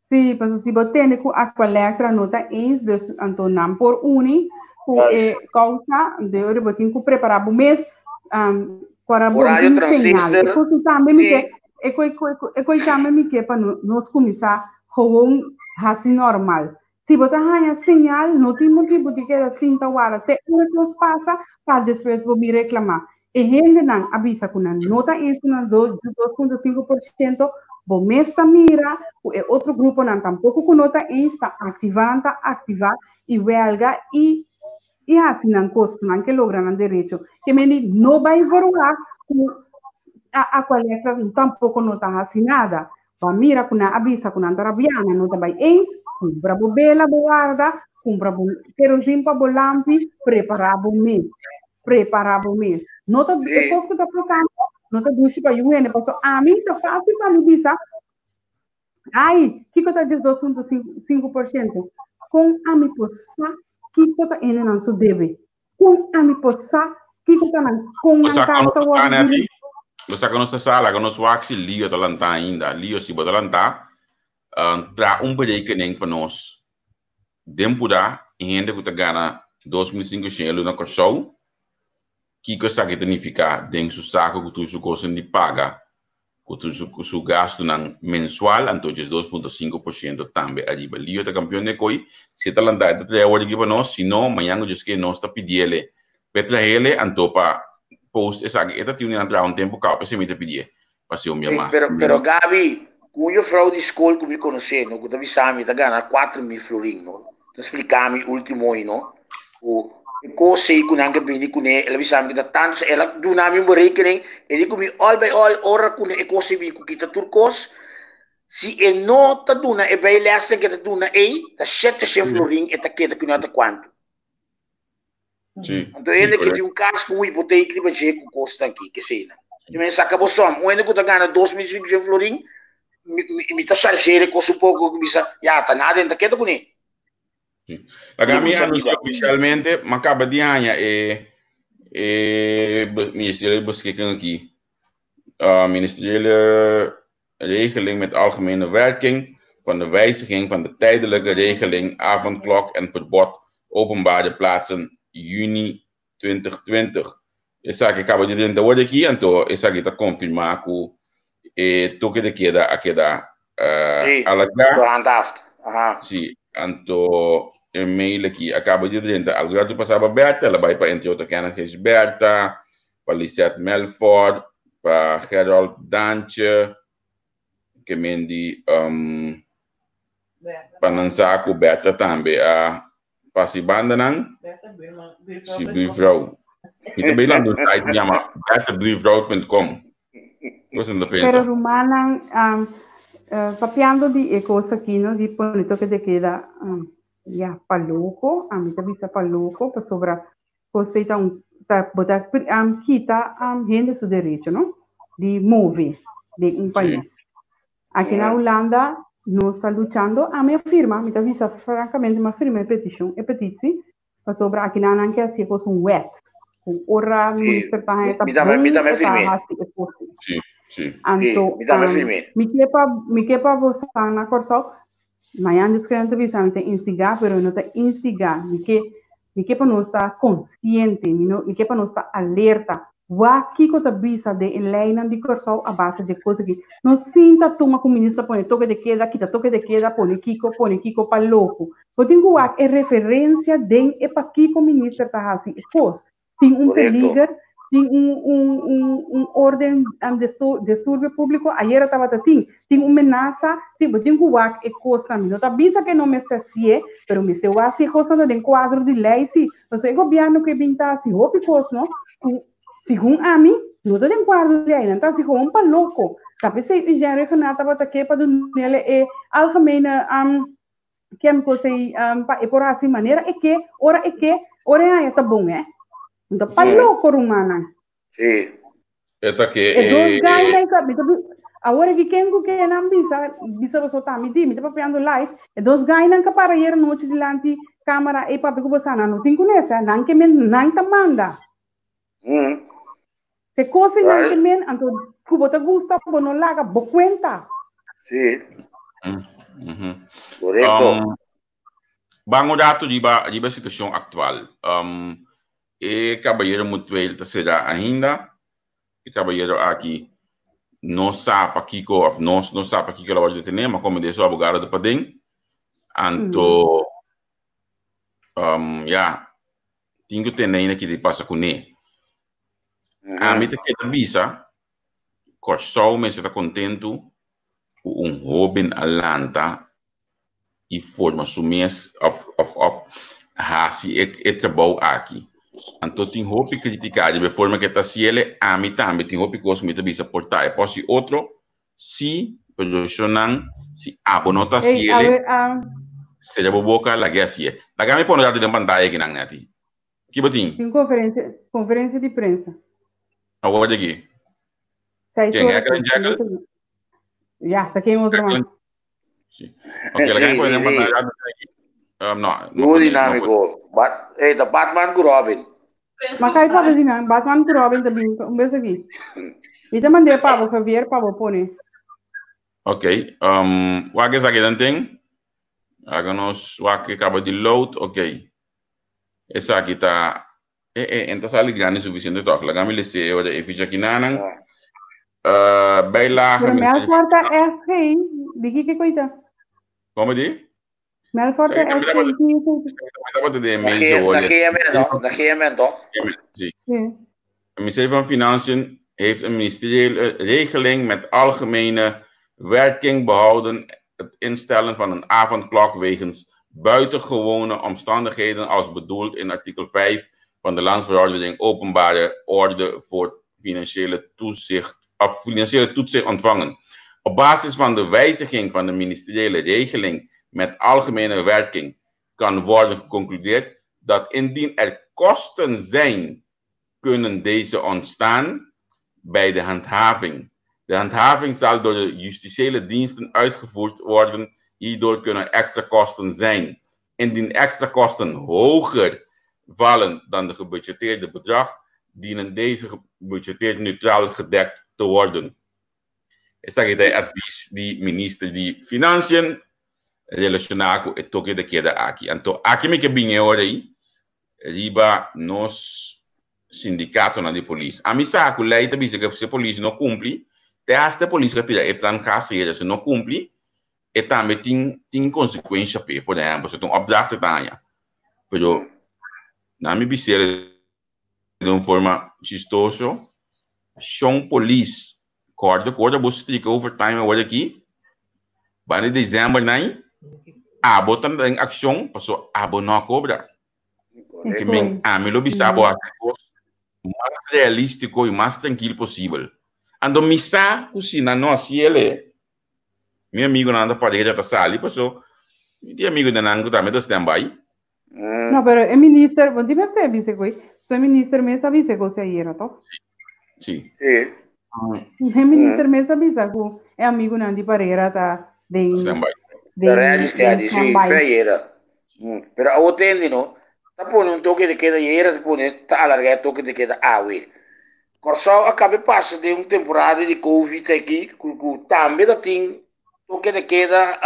sí pasobra si bo tene ku Aqualectra no ta eens dus anto nan por uni ku e Juist. kousa de ora bo tin ku prepará bo mes am ku ora Ku bo radio tin señal e transistor. kos tambe mi Sí. ke e koi e koi tambe mi ke pa nos kuminsá gewoon hasi normal. Si bo ta haña señal, no tin motibu di keda sinta warda te ora kos pasa pa despues bo bin reklamá. E hendenan a bisa ku nan no ta eens ku nan 2.5%, bo mes ta mira ku e otro gruponan tampoko ku no ta eens ta aktivá nan ta aktivá i wèlga i i hasi nan kos ku nan ke logra nan derecho. Ke mende no bai verwagt ku Aqualectra tampoko no ta hasi nada. Bo a mira ku nan a bisa ku nan ta rabiá, nan no ta bai eens, kumpra bo bela bo warda, kumpra bo kerozin pa bo lampi, prepará bo mes. Prepará bo mes. No ta e kos ku ta pasando no ta dushi pa yu hende, pasobra ami ta fásil pa mi bisa, ai, kiko ta 12.5%? Kon ami por sa kiko ta hendenan su debe? Kon ami por sa kiko ta nan kon nan Bo sa kas kon ta nos wòrdu ta, dirigí? Netty? Bo sa kon nos ta sa? Laga nos wak si Leo ta lantá ainda. Leo, si bo ta lantá, traha un berekening pa nos den purá e hende ku ta gana 2500 euro na Kòrsou, kiko esaki ta nifiká den su sako ku tur su kosnan di paga ku tur su su gastunan mensual, anto 12.5% tambe ariba. Lio ta kampion den koi, si e ta lanta e ta trae awor aki pa nos, si no, mañan ku djes ke nos ta pidiele pa e traele, anto pa post esaki. E ta tin un di nan traha un tempu kau, p'esei mi ta pidié pa hasi un bia mas. Pero, pero Gaby, ku un juffrouw di skol ku mi konosé, no, ku ta bisa mi ta gana 4000 florin, no, ta splika mi ultimo i no, ku e kos ei ku nan ke bini kuné, el a bisa mi ku ta tantu, el a duna mi un berekening, e di ku mi all by all ora ku e kos ei bini ku kita tur kos, si e no ta duna e bijlessen ku e ta duna ei, ta shete shen florin e ta keda ku no ta kuantu. Sí, Anto hende sí, ke tin un kas ku un hipotek riba dje ku kosnan ki keseinan. Ti men saka bo som, un hende ku ta gana 2500 florin, mi, mi, mi ta chargere kos un poko ku bisa, ya, ta nada, en ta keda kuné. Sí. Laga mi anuncia oficialmente, ma acaba di haña e e ministeriële beschikking aki. Ministeriële regeling met algemene werking van de wijziging van de tijdelijke regeling avondklok en verbod openbare plaatsen juni 2020. Esaki acaba di drenta awor aki, anto esaki ta confirma cu e toque de queda a keda Sí, alargá. gehandhaafd. Aha. Sí, anto e mail aki a kaba di drenta algu ratu pasá pa Bertha, el a bai pa entre otro Kenneth Gijsbertha, pa Lisette Melford, pa Gerald Dantje, ke men di pa nan sa ku Bertha tambe a pasa e bandanan. Si buurvrouw. Mi ta bay landa un site yama berthabuurvrouw.com. Cosa ta pensa? Pero rumannan, um, papiando di e cosa aki, no, di pone toque de queda, um, ya, pa loco, ami ta bisa pa loco, pasobra cos ei ta un, ta, bo ta, um, kita, um, hende su derecho, no, di move den un pais. Aki na Hulanda nos ta luchando, ami a firma, mi ta bisa francamente mi a firma e peticion, e petitie, pasobra aki nan nan ke haci e cos un wet, cu ora minister ta haña ta bon e ta haci e cos. Sí, sí. Anto, mi ke pa, mi ke pa bo sa na Corsou, mañan Dios kere nan ta bisa mi ta instiga, pero mi no ta instiga, mi ke, mi ke pa nos ta consciente, mi no, mi ke pa nos ta alerta. Wak kiko ta bisa den e leinan di Kòrsou a base dje kos aki. No sinta tuma ku minister pone toke de keda, kita toke de keda, pone kiko, pone kiko pa loko. Bo tin ku wak e referensia den e pakiko minister ta hasi e kos. Tin un peliger, tin un un un un orden disturbio públiko, ayera tabata tin, tin un menasa, tin, bo tin ku wak e kosnan. Mi no ta bisa ku e no mester hasié, pero mester wak si e kosnan ta den kuadro di lei si. Pasobra e gobièrnu ku e bin ta hasi hopi kos no, ku segun ami no ta den kuadro di lei, nan ta hasi gewoon pa loko. Ta p'esei Eugène Rhuggenaath tabata ke pa dunele e algemene kem kos ei pa e por hasi manera e ke, ora e ke, ora e haña ta bon eh. No ta pa loko rumannan. Sí. E ta ke E dos gainan ka, mi ta bi, awor aki ken ku ke nan bisa, bisa boso ta mi di, mi ta papiando live, e dos gainan ka para ayer anochi dilanti kamera ei papia ku boso, nan no tin ku nesa, nan ke men, nan ta manda. Te kos ei nan ke men, anto ku bo ta gusta, bo no laga, bo kuenta. Sí. Korekto. Ban un rato riba riba e situacion actual. Um, e caballero Mutueel ta cera ainda. E caballero aki no sa pakico of nos no sa pakico el a worde detene, ma como de su abogado ta paden. Anto, um, ya, tin cu tene ainda kico ta pasa cune. Ami ta keda bisa, Corsou mester ta contento cu un hoben a lanta i forma su mes of of of hasi e e trabou aki. Anto tin hopi kritika riba e forma ke ta hasiele, ami tambe tin hopi kos ku mi ta bisa por ta e por si otro, si, pero shonnan si abo no ta Ey, hasiele, awe, ah, sera bo boka lag'e hasié. Laga mi pone un ratu den pantaya akinan, Netty. Ki bo tin? Tin conferencia, conferencia di prensa. Awor di aki. Seis Ken? ora Heckler cu. Jekyll? Ja, ta ken otro mas. Sí. Ok, laga mi pone den pantaya rato aki. Um, no, no Duo pone, no pone. dinámico. Bat, eh, ta Batman ku Robin. Ma kai papia di nan, Batman ku Robin ta bin un bes aki. Mi ta mand'é pa bo, Javier, pa bo pone. Ok, um, wak esaki dan tin? Laga nos wak e kaba di load, ok. Esaki ta e e en ta sali grandi suficiente toch. Laga mi lese e ora e ficha kinanan. Uh, bijlage Pero ministerio Melfort ta SG, di kiko koita? Como di? Melfort ta Esaki SG, tambe di kiko? tabata den Na mail G, hoor. na GMN, no? Na GMN, toch? Sí. Sí. Het ministerie van Financiën heeft een ministeriële regeling met algemene werking behouden het instellen van een avondklok wegens buitengewone omstandigheden als bedoeld in artikel 5 van de landsverordening openbare orde voor financiële toezicht of financiële toezicht ontvangen. Op basis van de wijziging van de ministeriële regeling met algemene werking kan worden geconcludeerd dat indien er kosten zijn, kunnen deze ontstaan bij de handhaving. De handhaving zal door de justitiële diensten uitgevoerd worden, hierdoor kunnen extra kosten zijn. Indien extra kosten hoger vallen dan de gebudgeteerde bedrag, dienen deze gebudgeteerd neutraal gedekt te worden. Esaki ta e advies di Minister di Financiën relaciona cu e toque de queda aki. Anto aki mi ke bini e ora ei riba nos sindicatonan di polis. Ami sa cu ley ta bisa cu si e polis no cumpli, te hasta e polis ka tira e trancas hera si no cumpli, e tambe tin tin consecuencia p'e. Por ehempel, si ta un opdracht e ta haña. Pero na mi bis'el den un forma chistoso, shon polis Corda cu ora bo strika overtime awor aki, banda di december nai, abo ta den accion paso abo no a cobra. Ke men ami lo bisa bo haci cos mas realistico y mas trankil posibel. Anto mi sa cu si nan no haci ele, mi amigonan ta pareja ta sali paso mi tin amigo den nan cu tambe ta stand by. No, pero e minister, want die mester bisa koe, so e minister mes a bisa koe ayera, toch? Sí. Sí. E minister mes a bisa ku e amigunan di Parera ta den Standby. den Ready, den steady, sí, standby. fe ayera. Pero awo tendi, no? Ta pone un toque de queda ayera, ta pone, ta alarga e toque de queda awe. Kòrsou a kabe pasa den un temporada di Covid aki, ku, ku tambe ta tin toque de queda,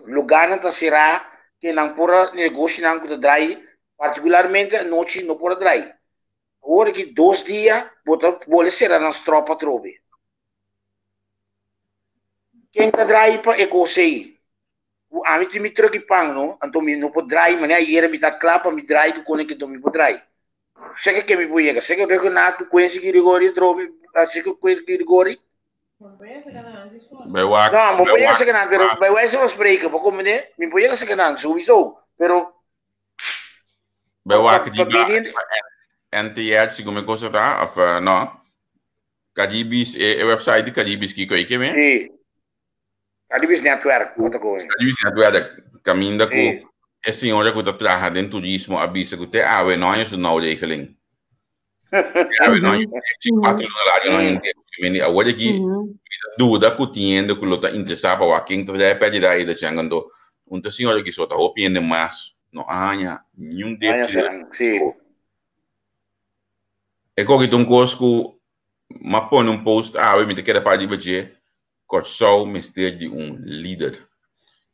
lugarnan ta será, ke nan por a negoshinan ku ta drai, partikularmente anochi no por a drai. Awor aki dos dia bo ta bole sera nan strop atrobe. Ken ta draai pa e kos ei? Ku ami tin mi truck i pan no, anto mi no por draai, mane ayera mi ta kla pa mi draai ku kone kito mi por draai. Seke ke mi por yega, seke Reginald ku Quincy Girigori atrobe, seke Quincy Girigori. Bij wak, No, mi bij por yega wak. seke nan, pero bij wijze van spreken, pa komende, mi por yega seke nan, sowieso, pero Bij pa, wak pa, riba pa bini NTR, segun mi cosa ta, of no. Caribis, e website di Caribis kiko e keme? Sí. Caribis Netwerk, wat ta koe. Caribis Netwerk, kaminda ku Sí. e señora ku ta traha den turismo a bisa ku te awe no haña su nou regeling. Te awe no haña mm -hmm. 4 luna largo no haña mm -hmm. Awor aki mi ta duda ku tin hende ku lo ta interesá pa wak ken ta traha e pèrdida ei ta chan anto un ta señora ki so ta hopi hende mas no a haña niun depchi. Sí. E koki ta un kos ku m'a pone un post awe mi ta keda para riba dje, Kòrsou mester di un lider.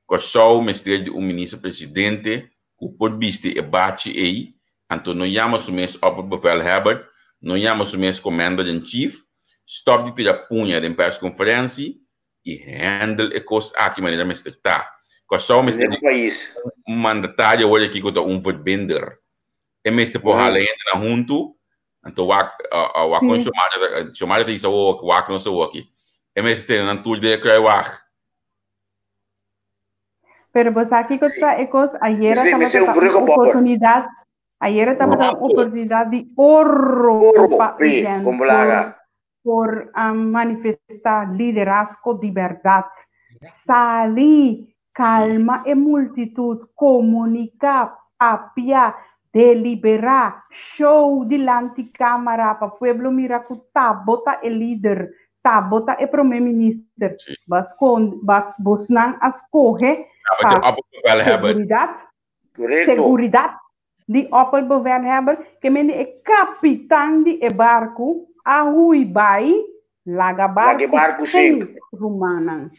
Kòrsou mester di un minister presidente ku por bisti e bachi ei, anto no yama su mes opperbevelhebber, no yama su mes commander in chief, stòp di tira puña den perskonferensi i handle e kos aki manera mester ta. Kòrsou mester di un mandatario awor aki ku ta un verbinder. E mester por hala hendenan huntu, anto wak wak kon Shomari ta Shomari ta bisa awor wak nos awor aki. E mester tene nan tur den e kruiwagen. Pero bo sa kiko ta e kos? Ayera tabata ta un oportunidat, ayera tabata un oportunidat di oro pa Eugène por por manifestá liderazgo di bèrdat. Sali, kalma e multitut, komuniká, papia, deliberá, show dilanti kámara pa pueblo mira ku ta bo ta e lider, ta bo ta e promé minister. Bo a skon, bo a, bosnan a skohe pa seguridat, seguridat di opperbevelhebber, ke mende e kapitan di e barku a hui bai laga barku sink, rumannan.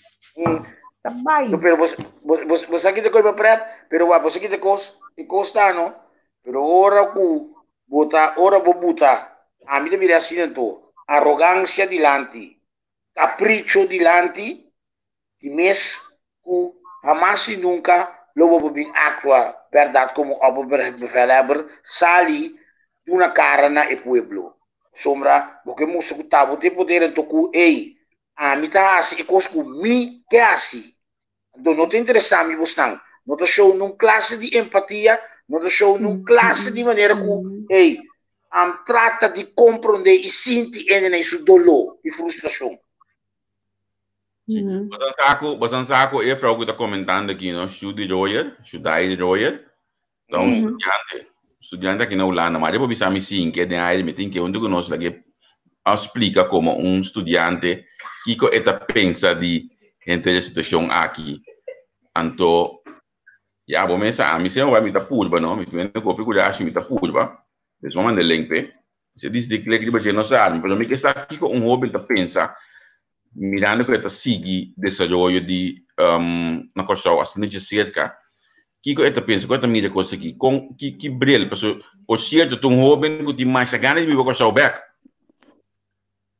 Ta bai. Pero bos, bos, bos sa kita koi pret, pero wa bos sa kita kos, e kos ta no, pero ora ku bo ta, ora bo buta, ami ta mira asina anto, arogansia dilanti, kapricho dilanti, di mes ku hamas i nunka lo bo por bin aktua bèrdat komo opperbevelhebber sali duna kara na e pueblo. Pasobra bo ke mustra ku ta bo tin poder anto ku, ey, ami ta hasi e kos ku mi ke hasi. Anto no ta interesá mi bosnan. No ta show nun klase di empatia, no ta show nun klase di manera ku, ey, am trata di komprondé i sinti hendenan su doló i frustrashon. Sí. Bosan sa ku, bosan sa ku e vrouw ku ta komentando aki, no? Shudi Royer, Shudai Royer, ta un studiante, studiante aki na Hulanda. Maar por bisa mi sin ke den aire, mi tin ke huntu ku nos lage a splika komo un studiante kiko e ta pensa di henter e situashon aki. Anto, ya bo mesa ami se mi ta purba, no? Mi tin kopi kurashi, mi ta purba. Des bo manda link p'e. Si e disidí klik riba dje no sa, pero mi ke sa kiko un hóben ta pensa mirando ku e ta sigui desaroyo di na Kòrsou asina dje serka, kiko e ta pensa, kon e ta mira e kos aki, kon ki ki bril, pasobra por sierto ta un hóben ku tin masha gana di biba Kòrsou bèk.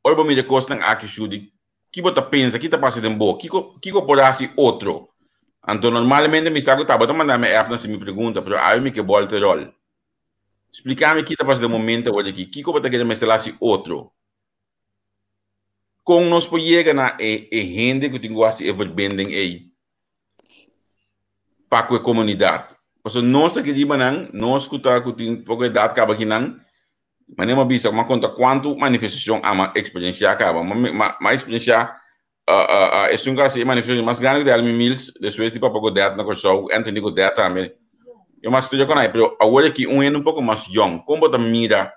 Ora bo mira e kosnan aki Shudy, ki bo ta pensa, ki ta pasa den bo, kiko kiko por hasi otro? Anto normalmente mi sa ku tabata manda mi app nan si mi pregunta, pero awe mi ke bòlta e ròl. Spliká mi ki ta pasa den momento awor aki. Kiko bo ta kere mester hasi otro? Kon nos por yega na e e hende ku tin ku hasi e verbinding ei pa ku e komunidat? Pasobra nos aki riba nan, nos ku ta ku tin poko edat kaba akinan, manera mi a bisa, mi a konta kuantu manifestashon ami a eksperensiá kaba. Mi a eksperensiá Esun ku a hasi e manifestashon mas grandi ku ta Elmi Mills despues di Papa Godett na Kòrsou, Anthony Godett tambe. Yo mas studia kon ai, pero awor aki un hende un poko mas yòn, kon bo ta mira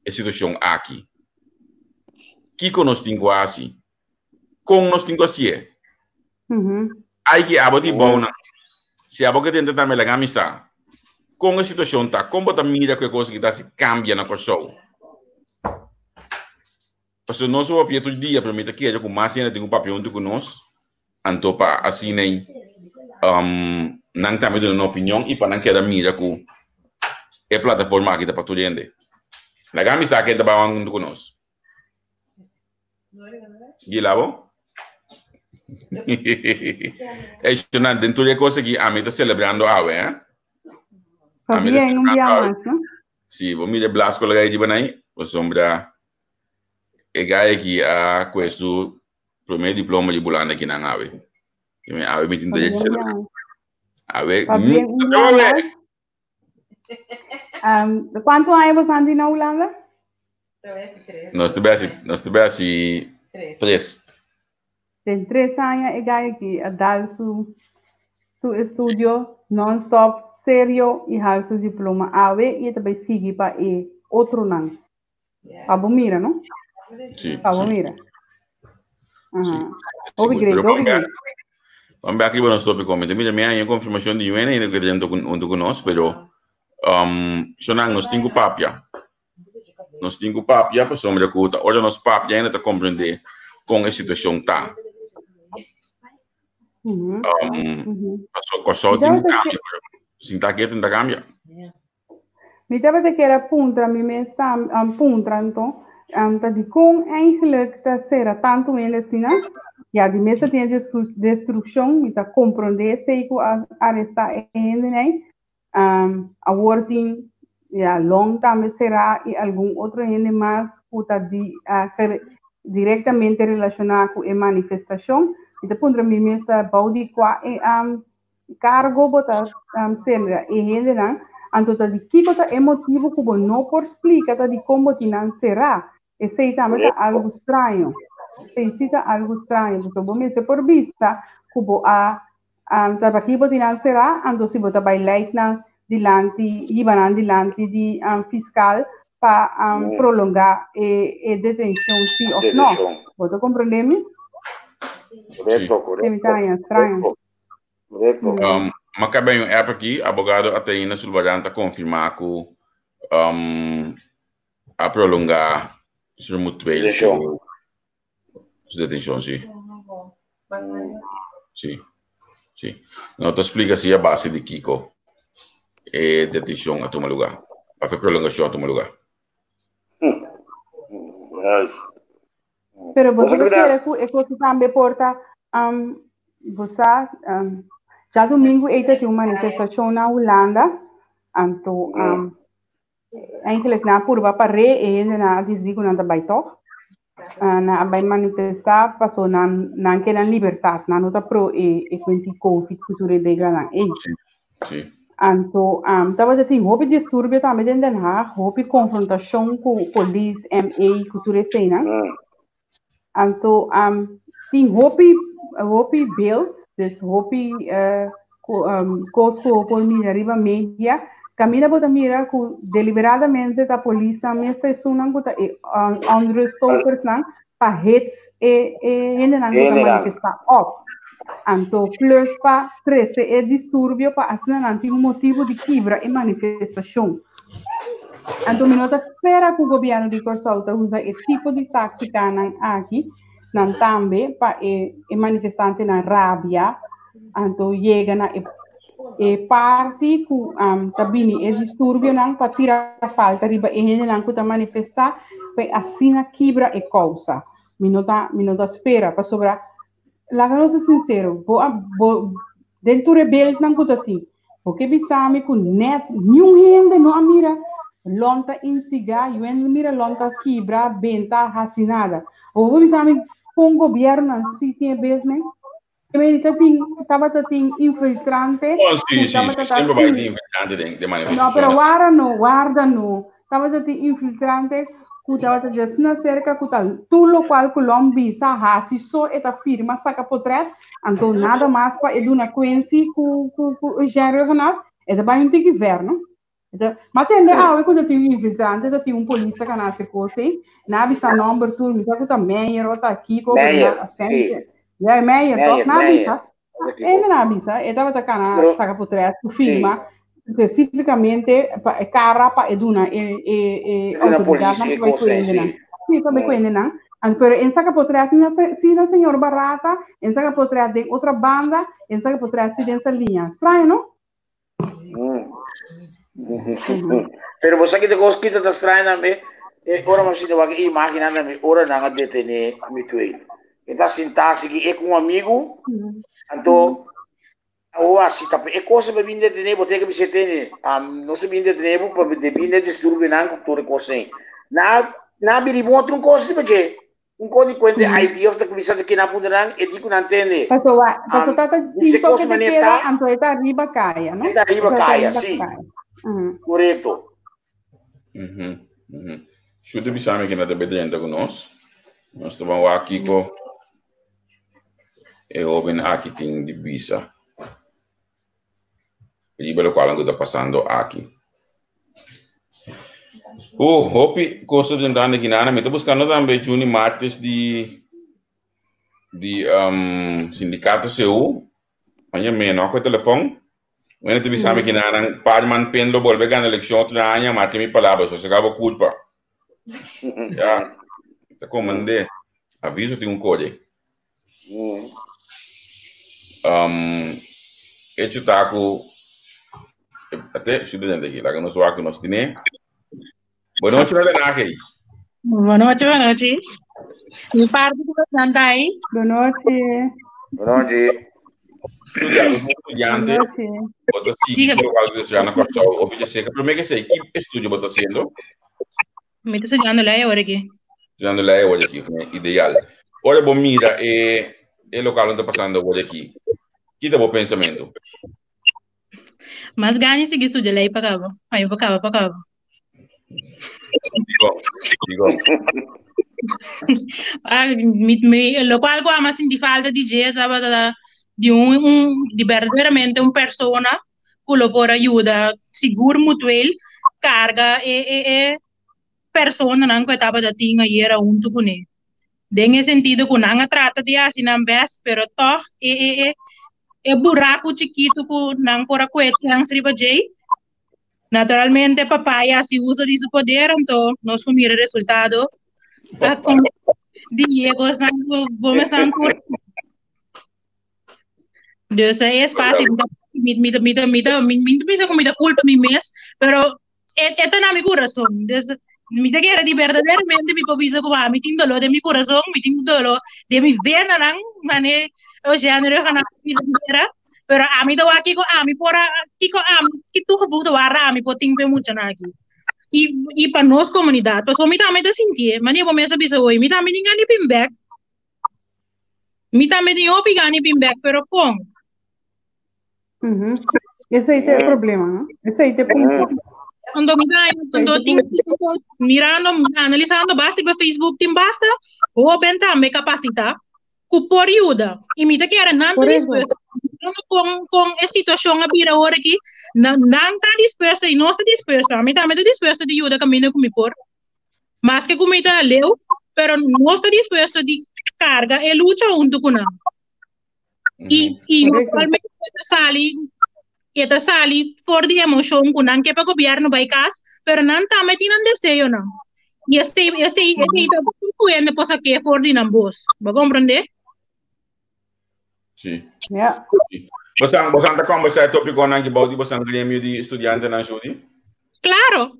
e situashon aki? Kiko nos tin ku hasi? Kon nos tin ku hasié? Ai ki abo di bounan, si abo ke tenta tambe laga mi sa kon e situashon ta, kon bo ta mira ku e kos aki ta hasi kambia na Kòrsou? Pasobra nos a papia tur dia, pero mi ta kere ku mas hende tin ku papia huntu ku nos, anto pa asina nan tambe duna nan opinion i pa nan keda mira ku e plataforma aki ta pa tur hende. Laga mi sa ken ta bai huntu ku nos. Gila bo? Ey, Shonan, den tur e kos aki, ami ta selebrando awe, eh? Ami ta Pabien un selebrando bia awe. mas, no? Si, bo mira e Blasco laga ei riba nai, pasobra e gai aki a kue su promé diploma di Bulanda akinan awe. Awe mi tin Pabien derecho un selebrá. bia mas. Awe, Pabien un bia mas. Kuantu aña boso anti na Hulanda? Nos ta besi, nos ta besi tres. Den tres aña e gai aki a dal su su estudio non-stop, serio i hal su diploma awe i e ta bai sigui pa e otronan. Pa bo mira, no? Sí, Pa bo sí. mira. Sí. Aha. Hopi Sigur. great, Pero hopi vamos great. Vamos ver aquí nos tópico. Mi mira, mi hay confirmación di UN ainda que dentro con junto con nos, pero shonan nos tin ku papia. Nos tin ku papia, pasobra ku ta ora nos papia ainda ta comprende con e situacion ta. Paso Kòrsou tin ku kambia, pero sin ta ketu no ta kambia. Mi tabata kier a puntra mi mes tam, puntra anto, ta dikon eigenlijk ta sera tantu hende asina? Ya, di mes ta tin e destrukshon, mi ta komprondé esei ku a arestá e hendenan. Awor tin, ya, Long tambe será i algun otro hende mas ku ta di, direktamente relashoná ku e manifestashon. Mi ta puntra mi mes ta bou di kua e Cargo bo ta sembra e hendenan, anto ta di kico ta e motibo cu bo no por splica ta di con bo tin nan cera. Esey tambe ta algo straño. Esey si ta algo straño, pasobra bo mester por bisa cu bo a ta paki bo tin nan cera, anto si bo ta bay leid nan dilanti, hiba nan dilanti di fiscal pa prolonga e detencion si of no. Bo ta comprende mi? Correcto, correcto. Mi ta haña straño. Correcto. Ma ka ben un app aki, abogado Ateina Sulvaran ta konfirmá ku a prolongá Sr. Mutueel su su detenshon, si. Si, si. No ta splika si a base di kiko e detenshon a tuma lugá, òf e prolongashon a tuma lugá. Pero boso ta kere ku e kosa tambe por ta bo sa djadumingu ei ta tin un manifestashon na Hulanda anto eigenlijk nan a purba pa re e hendenan a disidi ku nan ta bai tòg nan a bai manifestá paso nan nan ke nan libertat nan no ta pro e e kuenti covid ku tur e reglanan ei. Anto tabata tin hopi disturbio tambe den Den Haag, hopi konfrontashon ku polis, MA, ku tur eseinan. Anto tin hopi hopi beeld, dus hopi kos ku bo por mira riba media, kaminda bo ta mira ku deliberadamente ta polisnan mes ta esunnan ku ta e onruststokersnan pa hits e e hendenan ku ta manifestá òf. Anto plus pa trese e disturbio pa asina nan tin un motibu di kibra e manifestashon. Anto mi no ta spera ku gobièrnu di Kòrsou ta usa e tipo di táktikanan aki nan tambe pa e e manifestantenan rabia anto yega na e e parti ku ta bini e disturbionan pa tira falta riba e hendenan ku ta manifestá pa asina kibra e kousa. Mi no ta mi no ta spera pasobra laga nos ta sinsero bo a bo den tur e beeldnan ku ta tin bo ke bisa mi ku nèt niun hende no a mira lon ta instigá yuen mira lon ta kibra benta hasi nada bo por bisa mi kon gobièrnunan si tin e beeldnan? Medi ta tin, tabata tin infiltrante. Oh, sí, ku sí, tabata sí, ta siempre bai tin tin infiltrante den, den No, manifestaciones. pero warda no, warda no. Tabata tin infiltrante ku tabata just na cerca ku ta tur lokual ku lon bisa hasi so e ta firma saka potret, anto nada mas pa e duna Quincy ku ku ku Eugène Rhuggenaath, e ta bai un tiki ver, no? Ma tende awe ku ta tin un infiltrante, ta tin un polis ta kana hasi kos ei. Nan a bisa nòmber tur, mi sa ku ta Meyer o ta Kiko, pero Meyer, nan sí. Ja, Meyer, toch? Meyer, Nan a Meyer. bisa. Ende nan a bisa, e tabata kana Pero, saka potret ku sí. firma spesífikamente pa e kara pa e duna e e e E duna polis outoridatnan e pa bai kos ku ei, hendenan. sí. Sí, pa bai ku hendenan. Anto, pero en saka potret na sí na señor Barata, en saka potret den otra banda, en saka potret sí den Saliña. Straño, no? Pero bo sa kita kos kita ta straño tambe. E ora mi a sinta wak e imágennan tambe ora nan a detené Mituel. E ta sintá sigui e ku un amigu, anto awor si ta e kos pa bin detené bo tin ke bisa tene, nos a bin detené bo pa debí na e disturbionan ku tur e kosnan. Nan nan a bini bon otro un kos riba dje. Un kos di kuenta e ID of ta kuminsá ta kina punta nan e di ku nan tende. Paso wa, paso tata Bisa tin kos toke de manera keda, ta, anto e ta riba kaya, no? e ta riba Esa ta kaya, riba sí, kaya. Ujú. korekto. Mhm, mhm. Shuta bisa mi kina ta bedrenta ku nos. Nos ta ban wak kiko e hoben aki tin di bisa riba lokual ku ta pasando aki. Hopi kos ta drentando aki nana. Mi ta buskando tambe Juni Martes di di um, Sindikato CU. Maña me no ku telefon. Wene te bisa mi ki nanan Parman Pen lo bolbe gana elekshon otro aña, ma tin mi palabra, so se bo kulpa. Ja, ta komandé. Aviso tin un kode. Um, hecho ta ku ate si den aki, laga nos wak nos tine. Boa noite, na Den Boa noite, boa noite. Mi parte ku bastante aí. Boa noite. Boa noite. Estudiante, bota sigui lo cual que estudiando Kòrsou, o bicha seca. Promé que sei, ki estudio bota haciendo? Mi ta estudiando ley awor aki. Estudiando ley awor aki, ideal. Ora bo mira e e local ta pasando awor aki. Ki ta bo pensamento? Mas gana sigui estudia ley pa caba. Ay, pa caba, pa caba. Digo, digo. Ah, mi, mi, lo cual cu ama sinti falta di dje tabata di un, un di verdaderamente un persona cu lo por ayuda sigur mutueel carga e, e, e personanan cu e tabata tin ayera hunto cune. Den e sentido cu nan a trata di haci nan best, pero toch e, e, e, e buraco chikito cu nan por a cue chance riba djei, Naturalmente papaya hasi uso di su poder, anto nos por mira resultado. A con di e cosnan cu bo mes an tur. Dus es fácil, mi mi mi mi mi mi bisa cu mi ta culpa mi mes, pero e e ta na mi corazon. Dus mi ta kere di verdaderamente mi por bisa cu mi tin dolor den mi corazon, mi tin dolor den mi venanan, mane Oceano Rugana bisa era. Pero ami ta wak kiko ami por a, kiko ami, ki toegevoegde waarde ami por tin pa e muchanan aki. I, i pa nos komunidat. Pasobra mi tambe ta sintié, manera bo mes a bisa hoy, mi tambe tin gana di bin bèk. Mi tambe tin hopi gana di bin bèk, pero kon? Mhm. Esei ta e problema, no? Esei ta e punto. Anto mi ta, anto tin, mirando, analisando basta riba Facebook tin basta hoben tambe kapasitá. ku por yuda. I mi ta kere nan ta dispuesto. Kon, kon e situashon a bira ora aki, nan, nan ta dispuesto i nos ta dispuesto. Ami tambe ta dispuesto di yuda kaminda ku mi por. Maske ku mi ta leu, pero nos ta dispuesto di karga e lucha huntu ku nan. I, i normalmente e ta sali, e ta sali for di emoshon ku nan ke pa gobièrnu bai kas, pero nan tambe tin nan deseonan. I esei, esei, esei ta ku hende por sak'é for di nan bos. Bo komprendé? Sí. Ja. Sí. Bosan, bosan ta kombersá e tópikonan aki bou di bosan gremio di studiantenan, Judy? Klaro.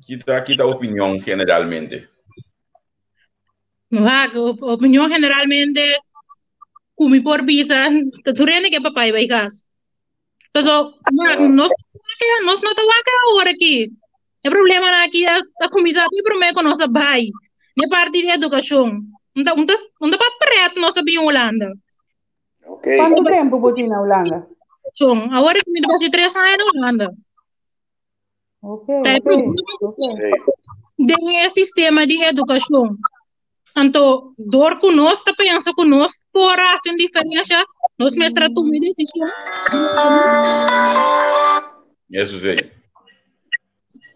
Kita, kita opinion generalmente? Wak, opinion generalmente ku mi por bisa, ta tur hende ke papai bai kas. Paso, wak, nos, nos no ta wak awor aki. E problemanan aki a, a kuminsá pi promé ku nos a bai. Ne parti di edukashon. Un ta, un ta, un ta pa pret nos a bin Hulanda. Okay. Kuantu tempu bo tin na Hulanda? Son, awor mi ta basi 3 aña na Hulanda. Ok, Ta e ok, problema ok. den e sistema di edukashon. Anto, dor ku nos ta pensa ku nos por hasi un diferensha, nos mester a tuma e desishon. Eso sí.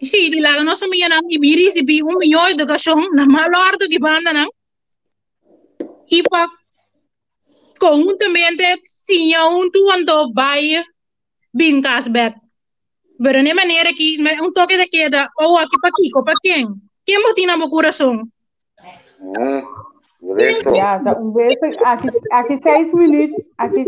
Sí, di laga nos famianan i bin risibí un mihó edukashon na mal òrdu ki bandanan i pa konhuntamente siña huntu anto bai bin kas bek. Pero n'e manera ki un toke ta keda, oh aki pa kiko, pa ken? Ken bo tin na bo kurason? Mm, correcto. Ja, ta un vez, aki, aki seis minuut, aki,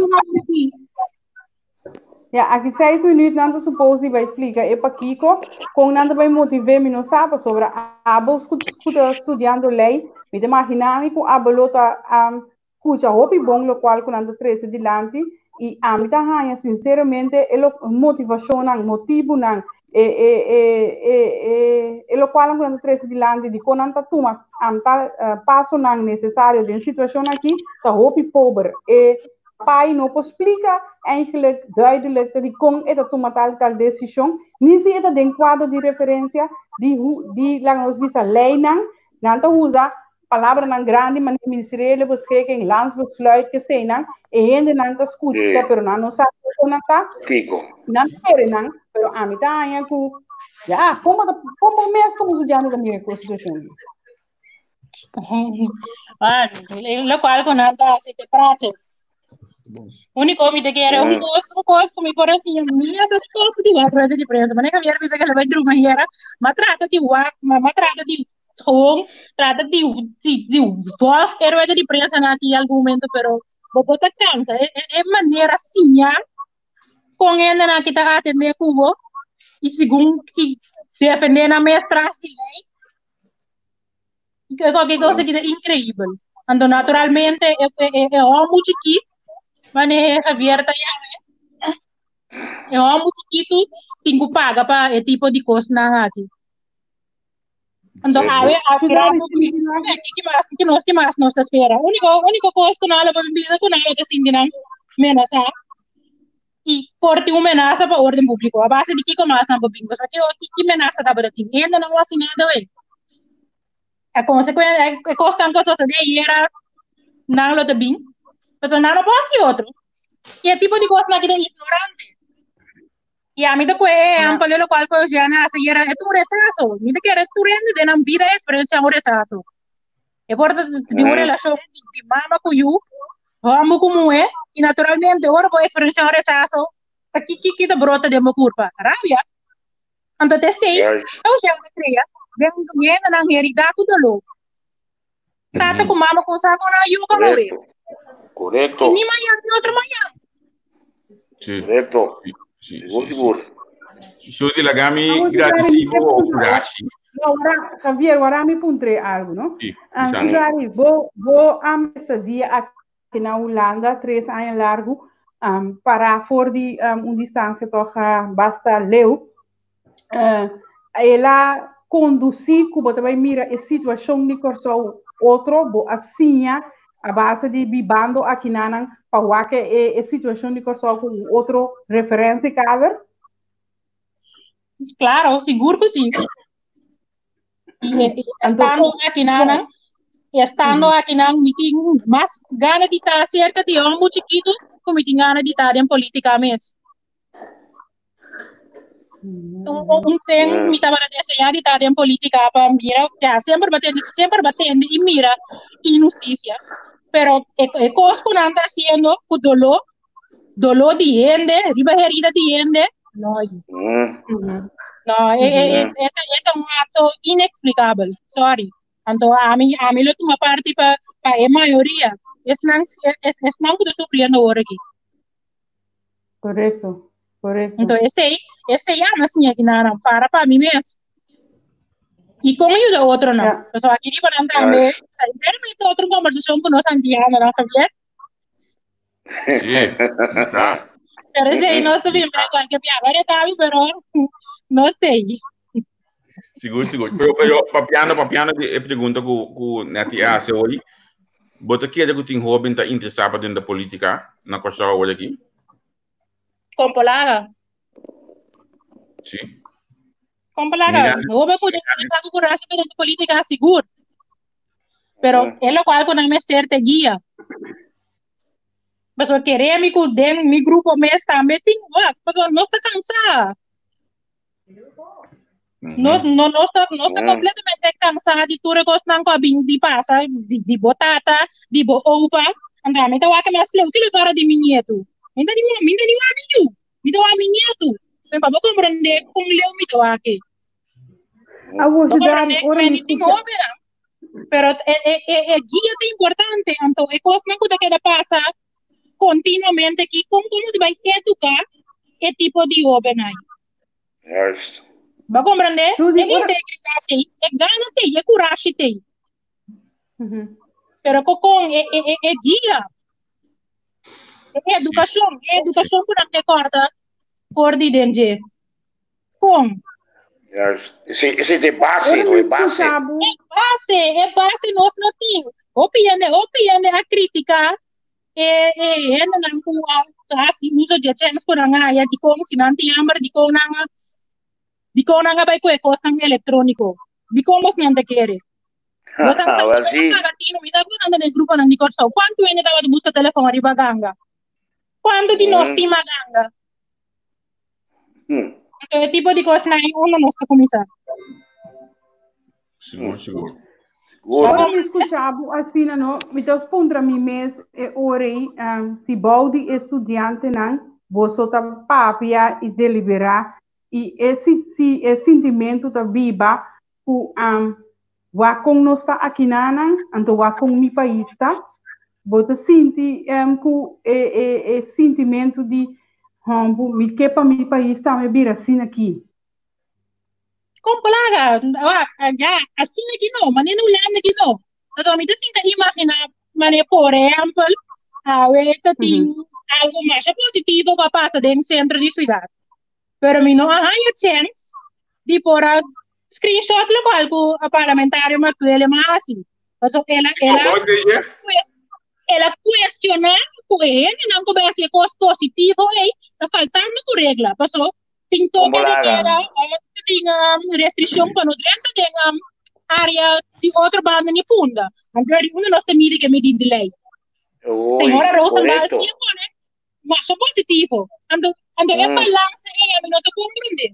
Ja, aki 6 minuut nan ta suppose di bai splika e pakiko, kon nan ta bai motivé mi no sa pasobra abo ku ku ta studiando lei, mi ta imaginá mi ku abo lo ta um, skucha hopi bon lokual ku nan ta trese dilanti i ami ta haña sinceramente e lo motivashonnan, motibunan, e e e e e e lokualnan ku nan ta trese dilanti dikon nan ta tuma um, tal uh, pasonan nesesario den situashon aki ta hopi pober. E pai no por splika eigenlijk duidelijk ta dikon e ta tuma tal tal desishon, ni si e ta den kuadro di referensia di hu di laga nos bisa leinan, nan ta usa palabranan grandi manera ministeriële beschikking, landsbesluit, keseinan, e hendenan ta skucha, Sí. pero nan no sa kiko nan ta, Kiko. nan ta kere nan, pero ami ta haña ku, ya, komo ta, komo mes komo studiante ta mira ku e situashon aki? Ah, lokual ku nan ta hasi te praatjes. Úniko mi te kere un kos, un kos ku mi por hasi, mi a stop di wak rueda di prensa. Manera Javier bisa ke lo bai druma hera, ma trata di wak, ma, ma trata di gewoon, trata di, di, di volg e rueda di prensa na aki algun momento, pero bo bo ta cansa. E, e, e manera siña con hende nan ki ta atende ku bo y segun ki defende nan mes tras di ley. Cualquier cosa que es increíble. Ando naturalmente e e e homo chikit, mane Javier ta yama, e homo chikitu tin ku paga pa e tipo di kosnan aki. Anto Sí. awe a Sudari, grado sí, sí, ki ki mas ki nos ki mas nos ta spera. Úniko úniko kos ku nan lo por bisa ku nan lo ta sinti nan menasá i por tin un menasa pa orden públiko. A base di kiko mas nan por bin? Pasobra ki ki ki menasa tabata tin? Hende no hasi nada wey. A consecuencia, e kosnan ku a sosodé ayera nan lo ta bin. Pasobra nan no por hasi otro. I e tipo di kosnan aki ta ignorante. I ami ta kue e ehèmpel di lokual ku Eugène a hasi ayera, e ta un rechaso. Mi ta kere tur hende den nan bida eksperensiá un rechaso. E por ta di un relashon di mama ku yu, hòmber ku muhé, i naturalmente ora bo eksperensiá un rechaso, ta ki ki ki ta brota den bo kurpa? Rabia. Anto ta esei Eugène a krea den hendenan heridá ku doló. Tata ku mama ku sa ku nan yu pa muri. Korekto. I ni mañan ni otro mañan. Sí. Korekto. Sí, sí, Sigur, sí. sigur. Shuti, lagami Vamos a gradisí dar bo kurashi. No, ora, Javier, ora mi puntre algo, no? Sí, Ah, Sandra. Sudari, bo, bo am estadia aki na Hulanda 3 aña largo, para for di un distancia toch basta leu. El a conduci ku bo ta bai mira e situacion di Kòrsou otro, bo a siña a base di bibando aki nanan pa wak e situacion di Kòrsou ku un otro referentiekader? Claro, sigur ku sí. I Anto, estando aki nanan, estando aki nan, mi tin mas gana di ta cerca di homber chikitu ku mi tin gana di ta den politica mes. Un ten mi tabata deseá di ta den politica pa mira, ya, semper batende, semper batende i mira injusticia. Pero e, e kos ku nan ta haciendo ku doló, doló di hende, riba herida di hende, no, no, e, e, e, e, e ta un acto inexplicabel. Sorry. Anto ami lo tuma parti pa e mayoria. Esnan, esnan ku ta sufriendo awor aki. Korekto. Anto esei ama siña ki nan para pa mi mes. I kon yuda otronan. Pasobra aki riba nan tambe, enteramente otro kombersashon ku nos antianonan, Javier. Sí, está. Pero esei nos ta bin bek kualke bia. Wari tabi, pero no sei. Sigur, sigur. Pero papiando di e pregunta ku Nettie a hasi hoy, bo ta kere ku tin hoben ta interesá pa den politika na Kòrsou awor aki? Kompolaga. Sí. Kompolaga. Mira. Hoben ku ta interesá ku kurashi pa den politika, sigur. Pero e lokual ku nan mester te guia. Pasobra kere mi ku den mi grupo mes tambe tin wak, pasobra nos ta kansá. Nos no nos ta kompletamente kansá di tur e kosnan ku a bin di pasa, di bo tata, di bo opa. Anto ami ta wak mas leu, kilo para di mi nietu? Mi ta di mi ta di wak mi yu, mi ta wak mi nietu. Pa bo komprendé kon leu mi ta wak. Awor, Bo Sudari, komprendé ora mi mi tin skucha. hobennan. Pero e guia ta importante, anto e kosnan ku ta keda pasa kontinuamente aki, kon komo di bai eduká e tipo di hóben ei. Juist. Bo a komprendé? Judy, E ora integridat ei, e gana tei, e kurashi tei. Pero kon e, e, e, e guia, e edukashon, e edukashon ku nan ke kòrta for di den dje. Kon? Juist. Esei, esei ta e base, Ora no mi e base. skucha bo, E base, e base nos no tin. Hopi hende, hopi hende a kritiká e e hendenan ku a hasi uso di e chèns ku nan haya, dikon si nan tin hamber, dikon nan a dikon nan a bai ku e kosnan elektróniko. Dikon bosnan ta kere? Bosnan ta Wel bosnan sí. paga tinu, mi sa ku bosnan ta den gruponan di Kòrsou. Kuantu hende tabata buska telefòn ariba ganga? Kuantu di nos tin maganga? Anto e tipo di kosnan ei unda nos ta kuminsá. Sigur, sigur. Sigur. Ora mi skucha bo asina no, mi ta puntra mi mes e ora ei, si bou di e studiantenan boso ta papia i deliberá i e si si e sintimentu ta biba ku wak kon nos ta akinanan, anto wak kon mi pais ta, bo ta sinti ku e e e sintimentu di hombu mi ke pa mi pais tambe bira asina aki. Kon plaga, wak, ya, asina ki no, manera na Hulanda ki no. Pasobra mi ta sinta imaginá manera por ehèmpel, awe ta tin algu masha positivo ku a pasa den sentro di siudat. Pero mi no a haña chèns di por a screenshot lokual ku a parlamentario Mark Willem a hasi. Pasobra el a, el a, el a kuestioná ku e hendenan ku bai hasi e kos positivo ei ta faltando ku regla. Pasobra tin toke de keda òf tin restrikshon pa no drenta den área di otro banda ni punda. Anto eri unda nos ta midi ku e midí di lei. Señora Rozendal si a pone masha positivo. Anto, anto e balanse ei ami no ta komprendé.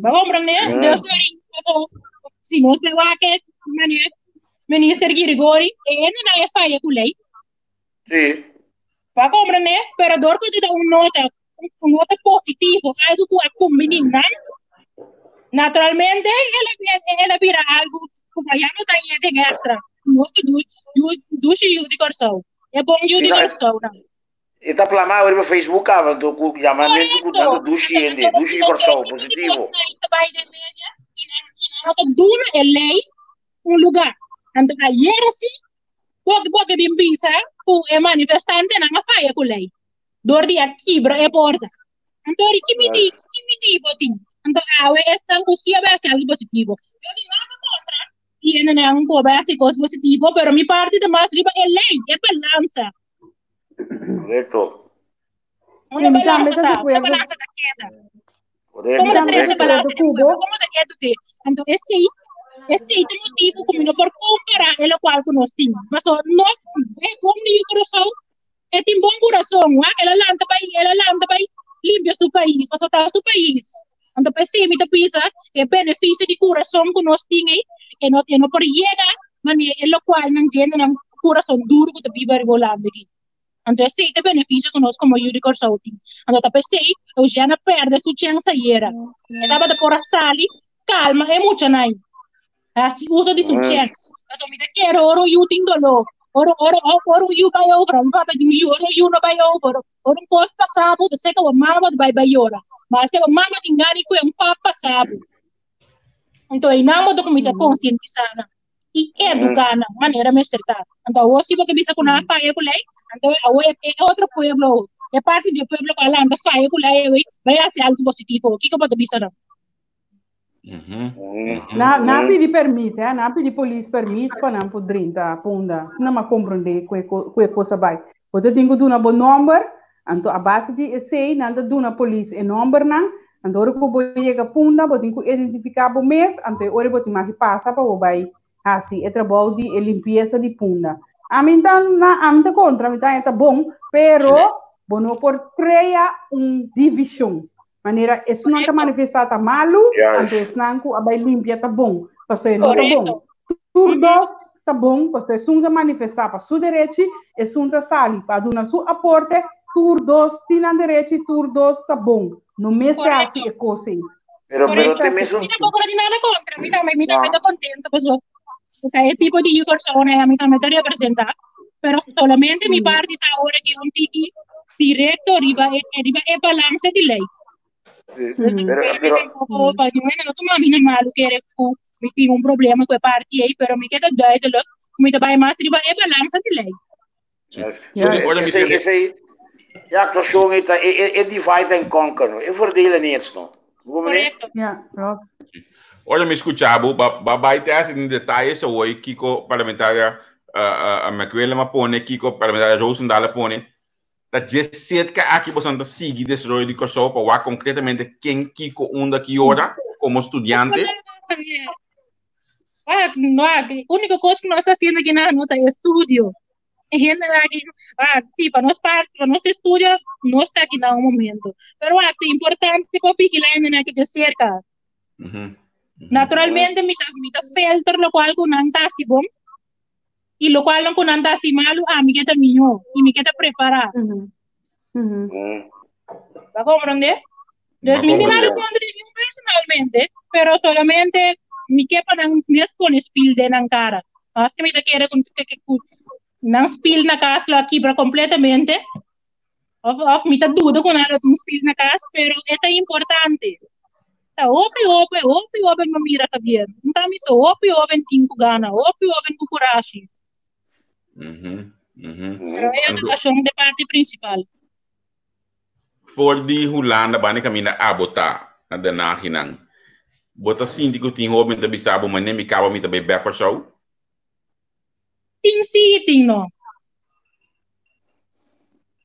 Bo komprendé? Dus eri, paso, si nos bai wak e manera Minister Girigori, e hendenan e faya ku lei. Sí. Bo a komprendé? Pero dor ku e ta da un nota, un nota positivo, algu ku a kumbiní nan, naturalmente el a, el a bira algu ku ya no ta den extra. Nos ta du, yu, dushi yu di Kòrsou. E bon yu di Kòrsou nan. E ta plamá riba Facebook kaba, anto ku yamamentu ku nan ta dushi hende, dushi di Kòrsou, positivo. Ta bai den media i nan, i nan no ta duna e lei un lugá. Anto ayer si, bo, bo ke bin bisa ku e manifestantenan a faya ku lei dor di a kibra e porta. Anto ri ki midi, ki midi bo tin? Anto awe esnan ku si a bai hasi algu positivo. Yo di nada kontra di hendenan ku a bai hasi kos positivo, pero mi parti ta mas riba e lei, e balansa. Korekto. Unda Sí, mi tambe balansa ta ta? de Unda acuerdo. balansa ta keda? Korekto, Como ta Mi tambe trece ta de korekto. balansa acuerdo den ku pueblo? bo. Como ta eduke? Anto esei, esei ta motivo ku mi no por compara e locual ku nos tin. Paso nos, e bon di Curaçao, e tin bon curason, wak, el a lanta bai, el a lanta bai limpia su pais, paso ta su pais. Anto p'esei mi ta bisa e beneficio di curason ku nos tin ei, e no, e no por yega manera e locual nan djende nan curason duro ku ta biba riba Holanda aki. Anto esei ta benefisio ku nos komo yu di Kòrsou tin. Anto ta p'esei Eugène a pèrdè su chèns ayera. E tabata por a sali kalma e muchanan, hasi uso di su chèns. Pasobra mi ta kere ora un yu tin doló, ora ora ora un yu bai over, mi papia di un yu, ora un yu no bai over, ora un kos pasa bo, ta seka bo mama bo ta bai bai yora. Maske bo mama tin gana di kue un fap pasa bo. Anto einan bo ta kuminsá konsientisá nan. i eduká nan manera mester ta. Anto awor si bo ke bisa ku nan a faya ku lei, anto awor e e otro pueblo, e parti di e pueblo ku a lanta faya ku lei awor bai hasi algu positivo, kiko bo ta bisa nan? Na na pidi permit, eh? Na pidi polis permit pa nan por drinta punda. Si nan a komprondé ku e ku e kos a bai. Bo ta tin ku duna bo nòmber, anto a base di esei nan ta duna polis e nòmbernan, anto ora ku bo yega punda bo tin ku identifiká bo mes, anto e ora bo tin maki pasa pa bo bai hasi e trabou di e limpiesa di punda. Ami ta na ami ta kontra, mi ta haña ta bon, pero bo no por krea un divishon. Manera esnan ta manifestá ta malu, anto esnan ku a bai limpia ta bon, pasobra e no ta bon. Tur dos ta bon, pasobra esun ta manifestá pa su derechi, esun ta sali pa duna su aporte, tur dos tin nan derechi, tur dos ta bon. No mester hasi e kos ei. Pero, pero te mesun... Mi tampoco no tin nada contra, mi tambe, mi tambe ta contento, pasobra ta e tipo di persona mi tambe ta representa, pero solamente mi parti ta ora ki un tiki. Directo riba e riba e balansa di lei. Dus Pero, mi pero, tampoco pa di no tuma mi na malu kere ku mi tin un problema ku e parti ei, pero mi keda duidelijk ku mi ta bai mas riba e balansa di lei. Sí. Ja. Sorry, ora mi Esei, tende. esei, e actuacion ei ta, e, e, e divide and conquer, no? E verdelen niets, no? Bo meneer? Correcto. Ja, klopt. Ora mi skucha bo, ba, ba bai te hasi den detaye sa hoy kiko parlamentaria uh, uh, McWillem a pone, kiko parlamentaria Roosendaal a pone. Ta dje cerca aki bosan ta sigui desaroyo di Kòrsou pa wak konkretamente ken, kiko, unda, ki ora, komo studiante. Ah, no, único cosa que nós está haciendo aquí na nota é estudio. E gente aqui, ah, sí, para nos parte, para nosso estudio, no está aqui na um momento. Pero ah, é importante para vigilar ainda aqui de cerca. Naturalmente, mi ta, mi ta filter lo cual ku nan ta hasi bon y lo cual ku nan ta hasi malu, ah, mi ta mihó y mi ta prepará. ¿Va comprender? Dus mi no nada contra de ningun personalmente, pero solamente mi ke pa nan mes pone spiel den nan cara. As que mi ta kere ku ku nan spiel na cas lo a kibra completamente. Of of mi ta duda ku nan lo tin spiel na cas, pero e ta importante. Ta hopi hopi hopi hoben no mira Javier. Nta mi so hopi hoben tin ku gana, hopi hoben ku kurashi. Pero e edukashon ta e parti principal. For di Hulanda banda kaminda abo ta na Den Haag-nan, bo ta sinti ku tin hoben ta bisa bo manera mi kaba mi ta bai bek Kòrsou? Tin sí i tin no.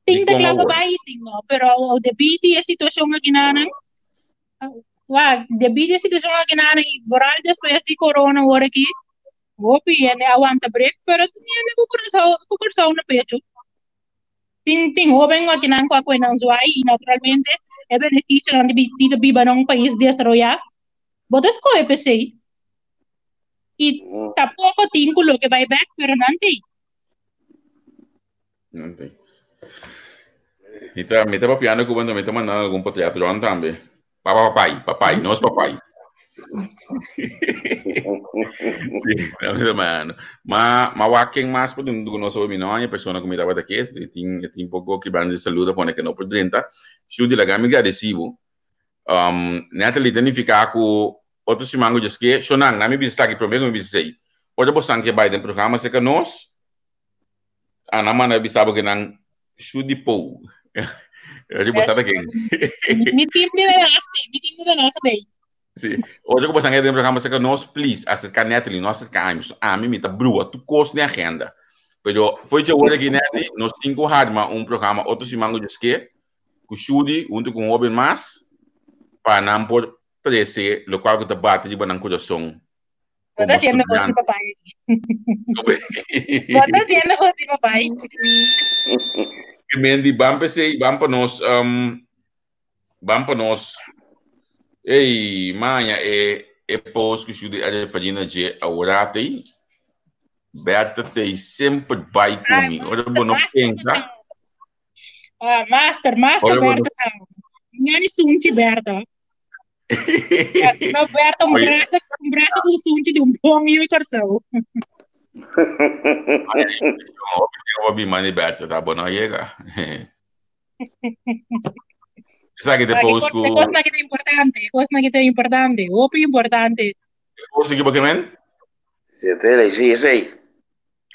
Tin ta Dikon kla pa awor? bai i tin no, pero debí di e situashon akinanan, wak, debí di e situashon akinanan i vooral despues di corona awor aki, hopi hende a wanta brek, pero tin hende ku Kòrsou ku Kòrsou na pechu. Tin tin hoben akinan ku a kue nan zwai i naturalmente e benefisionan di di ta biba na un pais desaroyá, bo ta skohe p'esei. I tampoko tin ku loke bai bèk, pero nan tin. Nan tin. Mi ta mi ta papiando ku bo mi ta mandando algun potret rònt tambe. Papa papai, papai, nos papai. Sí, mano. Ma, ma wak ken mas por dun nos mi no hay persona ku mi tabata ke, tin tin poco quebranto de salud a pone ke no por drenta. Shudy laga mi gradeci bo. Um, Natalie ta nifica ku otro siman ku djeske, shonan, na mi bisa esaki prome ku mi bisa esei. Ora bosan ke bai den programa cerca nos, Ana manda bisa bo ke nan Shudy Pou. Riba sa ta ken. Mi team di Den Haag tei, mi team di Den Haag tei. Sí. Ora ku bosan den programa cerca nos, please, acerca Natalie, no acerca ami. So, ami mi ta brua tu kos den agenda. Pero foi dje ora ki Natalie, nos tin ku harma un programa otro siman ku Dios ke, ku Shudy huntu ku un hoben mas, pa nan por trese lokual ku ta bati riba nan kurason Bo ta como haciendo cos di estudiante. papai. Bo ta haciendo cos di papai. Ke men di ban p'esei, ban pa nos, um, ban pa nos, ey, maña e, e post ku Judy a referí na dje aworat ei, Bertha tei semper bai ku Ay, mi. Ora bo master, no master pensa, Ah, master, master ora bo no Bertha sa. Ngani sunchi Bertha. No Bertha un Oye, brasa, un brasa ku sunchi di un bon yu Kòrsou. hopi tempu bi mani Bertha ta bo no yega. Esaki te Ah, post e ku kosnan ki ta importante, e kosnan ki ta importante, hopi importante. post ki bo ke men? Sí, tele, sí, esei.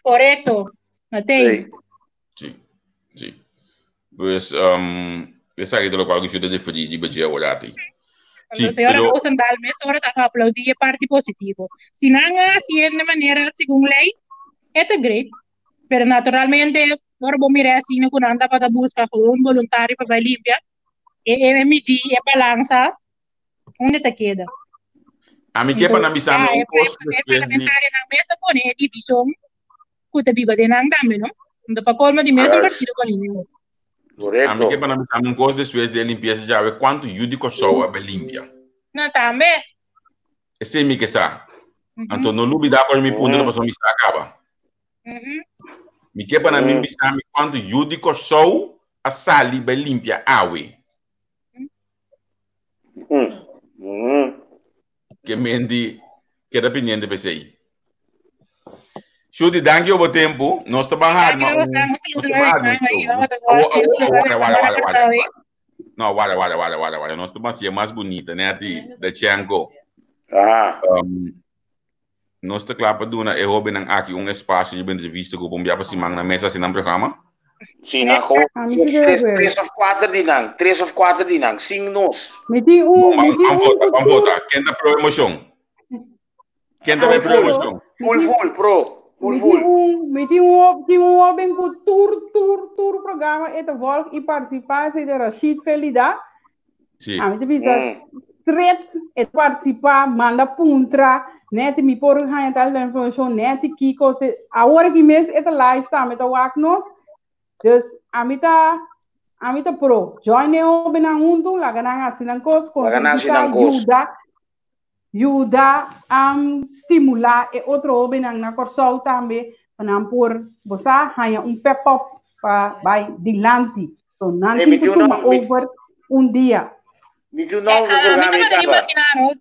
Korekto. Matei. Sí. Sí, sí. Pues, um, esaki ta lokual ku yo ta referí riba dje aworati. Cuando Sí, señora pero Rosendal mes ora ta aplaudí e parti positivo. Si nan a hasié de manera segun ley, e ta great. Pero naturalmente, ora bo mira asina ku nan tabata buska gewoon voluntario pa bai limpia, e e midí e balansa, unda ta keda? ami ke pa Entonces, nan bisa ya, mi e, un kos e despues di parlamentarionan mes a pone e divishon ku ta biba den nan tambe, no? Anto pa colmo di mesun Juist. partido político. Ami ke Correcto. pa nan bisa mi un kos despues di e limpiesa djawe, kuantu yu di Kòrsou a bai limpia? No, tambe. Esei mi ke sa. Mhm, Anto no lubida ku mi puntra Mm, pasobra mi sa kaba. mhm. Mi ke pa nan mi mm, bisa mi kuantu yu di Kòrsou a sali bai limpia awe. mm, mm. Ke men di keda pendiente p'esei. Shuti, danki pa bo tempu. Nos ta ban Danki harma na un boso, nos nos ta ban harma un show. Awo, awo, awo, warda, warda, warda, warda. No, warda, warda, warda, warda, warda. Nos ta ban hasié mas bunita, nèti, Dachenko. Aha. Um, nos ta kla pa duna e hóbennan aki un espasio riba entrevista ku por un bia pa siman na mesa hasi nan programa. Sí, nan gewoon A mi sí tres, de acuerdo. tres of kuater di nan, tres of kuater di nan, sin nos. Mi tin Bon, un, ban, mi tin ban un vota, ku ban tur. vota. Ken ta pro e moshon? Ken ta Full, bai pro e full, moshon? Mi full, tin, full, pro, full, mi tin full. un, mi tin un, tin un hóben ku tur, tur, tur programa e ta volg i partisipá, esei ta Rashid Felida. Sí. A mi ta bisa straight e ta partisipá, manda puntra, nèt mi por haña tal informashon, nèt kiko te, awor aki mes e ta live tambe ta wak nos. Dus a mi ta, a mi ta pro. Join e hóbennan huntu, laga nan hasi nan kos, Laga nan hasi konsientisá, nan kos. yuda yuda stimulá e otro hóbennan na Kòrsou tambe pa nan por, bo sa, haña un pep up pa bai dilanti. So nan Hey, tin mi ku tin un tuma nom, mi, over un dia. mi tin un Eh, nomber a pa mi programa tabata kaba. imaginá, no?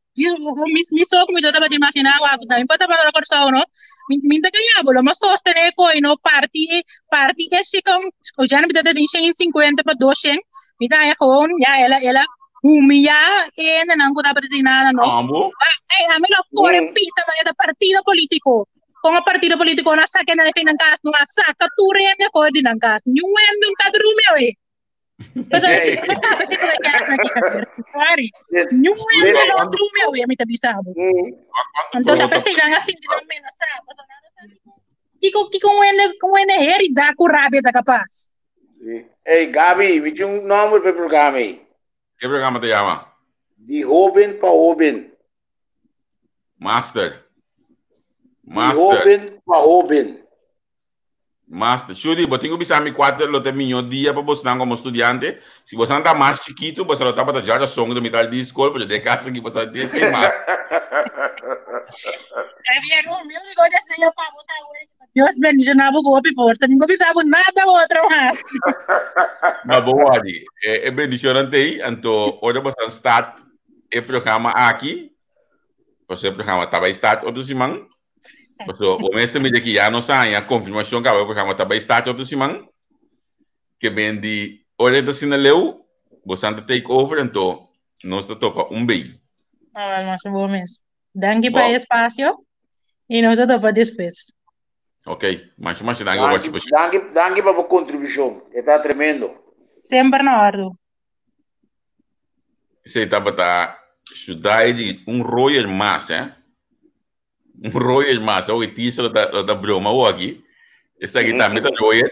Mi, mi so ku mi tabata imaginá wak, mi tabata na Kòrsou, no? Mi, mi ta kaya bo, lo mas sostené koi, no? Parti, parti e shikon, o ya mi ta tin 150 pa 200, mi ta haña gewoon, ya, ela, ela humillá e hendenan ku tabata tin nada, no? Ambo? Ey, a mi lo kore Mm. pita manera partido polítiko. Kon e partido polítiko no a saka hende di nan kas, no a saka tur hende for di nan kas. Niun hende no ta drumi awe. Pasobra Ey. mi kaba si ku e kas na Kikater. Sorry. Dit, Niun dit, hende no drumi awe, mi ta bisa bo. mm. Anto ta p'esei nan a sinti nan menasá. Pasobra nan no sa kiko kiko un hende un hende herida ku rabia ta kapas. Sí. Ey, Gaby, mi tin un nomber pa e programa ey. Ke programa ta yama? Di hoben pa hoben. Master. Di Master. hoben pa hoben. Master. Shudi, bo tin ku bisa mi kua lo ta e mihó dia pa bosnan komo studiante. Si bosnan ta mas chikitu, boso lo tabata dja rason ku ta mital di skol, pero den kaso aki boso a desi mas. Javier, un mi único deseo pa bo ta awor Dios bendiciona bo ku hopi forsa. Mi no bisa bo nada otro mas. Ma bo wadi, e, e bendicionnan tei, anto ora bosan start e programa aki, paso e programa ta bai start otro siman, paso bo mester mira ki ya nos haña konfirmashon kaba e programa ta bai start otro siman, ke ben di ora e ta asina leu, bosan ta take over, anto nos ta topa un bei. Ah, wel, masha bo mes. Danki pa Bo. e espacio y nos ta topa despues. Ok, masha masha danki pa Danki, participacion. danki, danki pa bo contribucion. E ta tremendo. Semper na ordu. Esei tabata Sudai di un royer mas, eh? Un royer mas. Oke, Tisa lo ta, lo ta broma awor aki. Esaki tambe ta royer.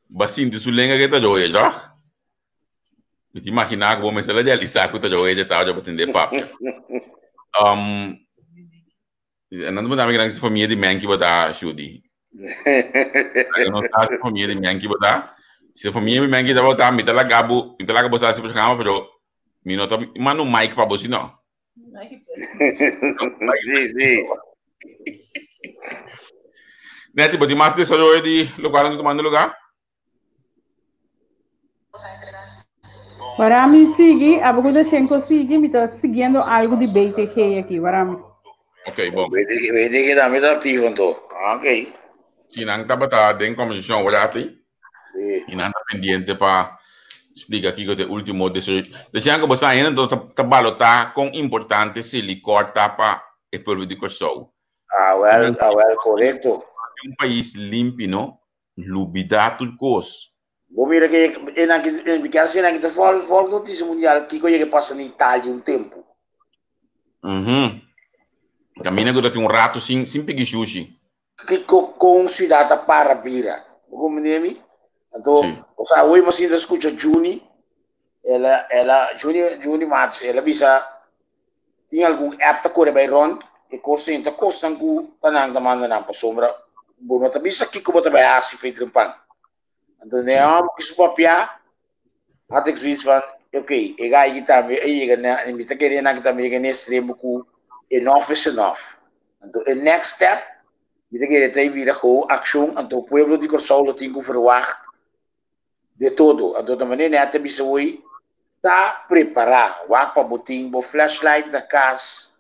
Ba sinti su lenga ke ta royer, toch? Mi ta imaginá ku bo mester a realisá ku ta royer dje tabata pa tende papia. Um, nan ta puntra mi ki famia di Menki bo ta, Shudi. Nan no sa si famia di Menki bo ta. Si famia di Menki ta, mi ta laga bo, mi ta laga bo sa si programa, pero mi no ta manda un mic pa bo si no. Sí, sí. Neti, bo tin mas desaroyo di lokual nan ta tumando lugá? Para mi sigui, abo ku ta shenko sigui, mi ta siguiendo algo di BTG aki, para mi. Ok, bon. BTG, BTG tambe ta aktivo anto. Ah, ok. Si nan tabata den konversashon awor ati, Sí. i nan ta pendiente pa splika kiko ta e ultimo desaroyo. Desian ku bo sa ainda ta ta balotá kon importante Selikor ta pa e pueblo di Kòrsou. Ah, wel, ah, wel, korekto. Un pais limpi, no? Lubidá tur kos. Bo mira ke e nan ki mi kier si e nan ki ta fòl fòl notisia mundial kiko yega pasa na Italia un tempu. Mhm. Kaminda ku ta tin un ratu sin sin piki shushi. Kiko kon siudat a para bira. Bo komprende mi? Anto Sí. osea awor mi a sinta skucha Juni el a el a Juni Juni Martis el a bisa tin algun app ta kore bai rond e kos ta kosnan ku ta nan ta manda nan pasobra bo no ta bisa kiko bo ta bai hasi fe trimpan. Anto den e hòmber ku su papia had ik zoiets van oké e gai aki tambe a yega na mi ta kere nan aki tambe yega na e extremo ku enough is enough. Anto e next step mi ta kere ta bira gou akshon anto pueblo di Kòrsou lo tin ku verwagt de todo. Anto ta manera nan ta bisa hoy ta prepara wak pa bo tin bo flashlight na kas,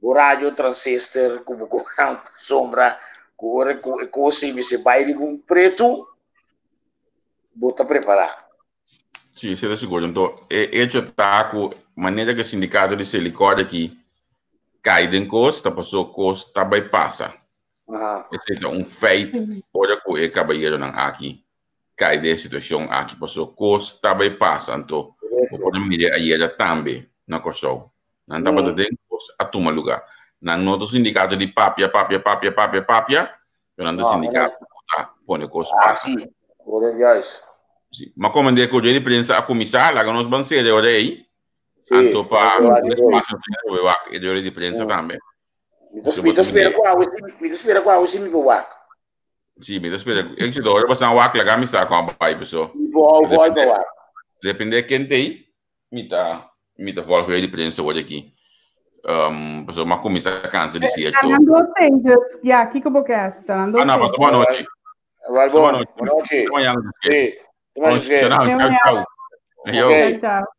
bo radio transistor ku bo kohan sombra. Ku ora ku e kos ei mester bai riba un pretu, bo ta prepará. Sí, esei ta sigur. Anto, e echo ta ku manera ku e sindikato di Selikor aki kai den kos, ta paso kos ta bai pasa. Esei ta un feit ora ku e kabayeronan aki kai den e situashon aki, paso kos ta bai pasa. Anto, bo por a mira ayera tambe na Kòrsou. Nan tabata den kos a tuma lugá. Nan no ta sindikato di papia, papia, papia, papia, papia, pero nan ta sindikato ku ta pone kos pasa. Sí. Ma komende ku dje di prensa a kuminsá, laga nos ban sede ora ei. Anto pa un espasio nos wak e dje di prensa tambe. Mi ta spera ku awe si, mi ta spera ku awe si mi por wak. Sí, mi ta spera. Éxito, ora pasan wak laga mi sa kon a bai paso. Mi por hou for pa wak. Depende ken t'ei, mi ta mi ta volg di prensa word aki. Um, paso ma kuminsá kansa di sierto. Tanan dos ei, dus ja, kiko bo ke hasi? Tanan dos Ah, no, ei. pasa buena nochi. Wel Pasa bon, buena nochi. buena nochi. Te mañana. Sí, te mañana. Ciao, ciao. Ciao, ciao.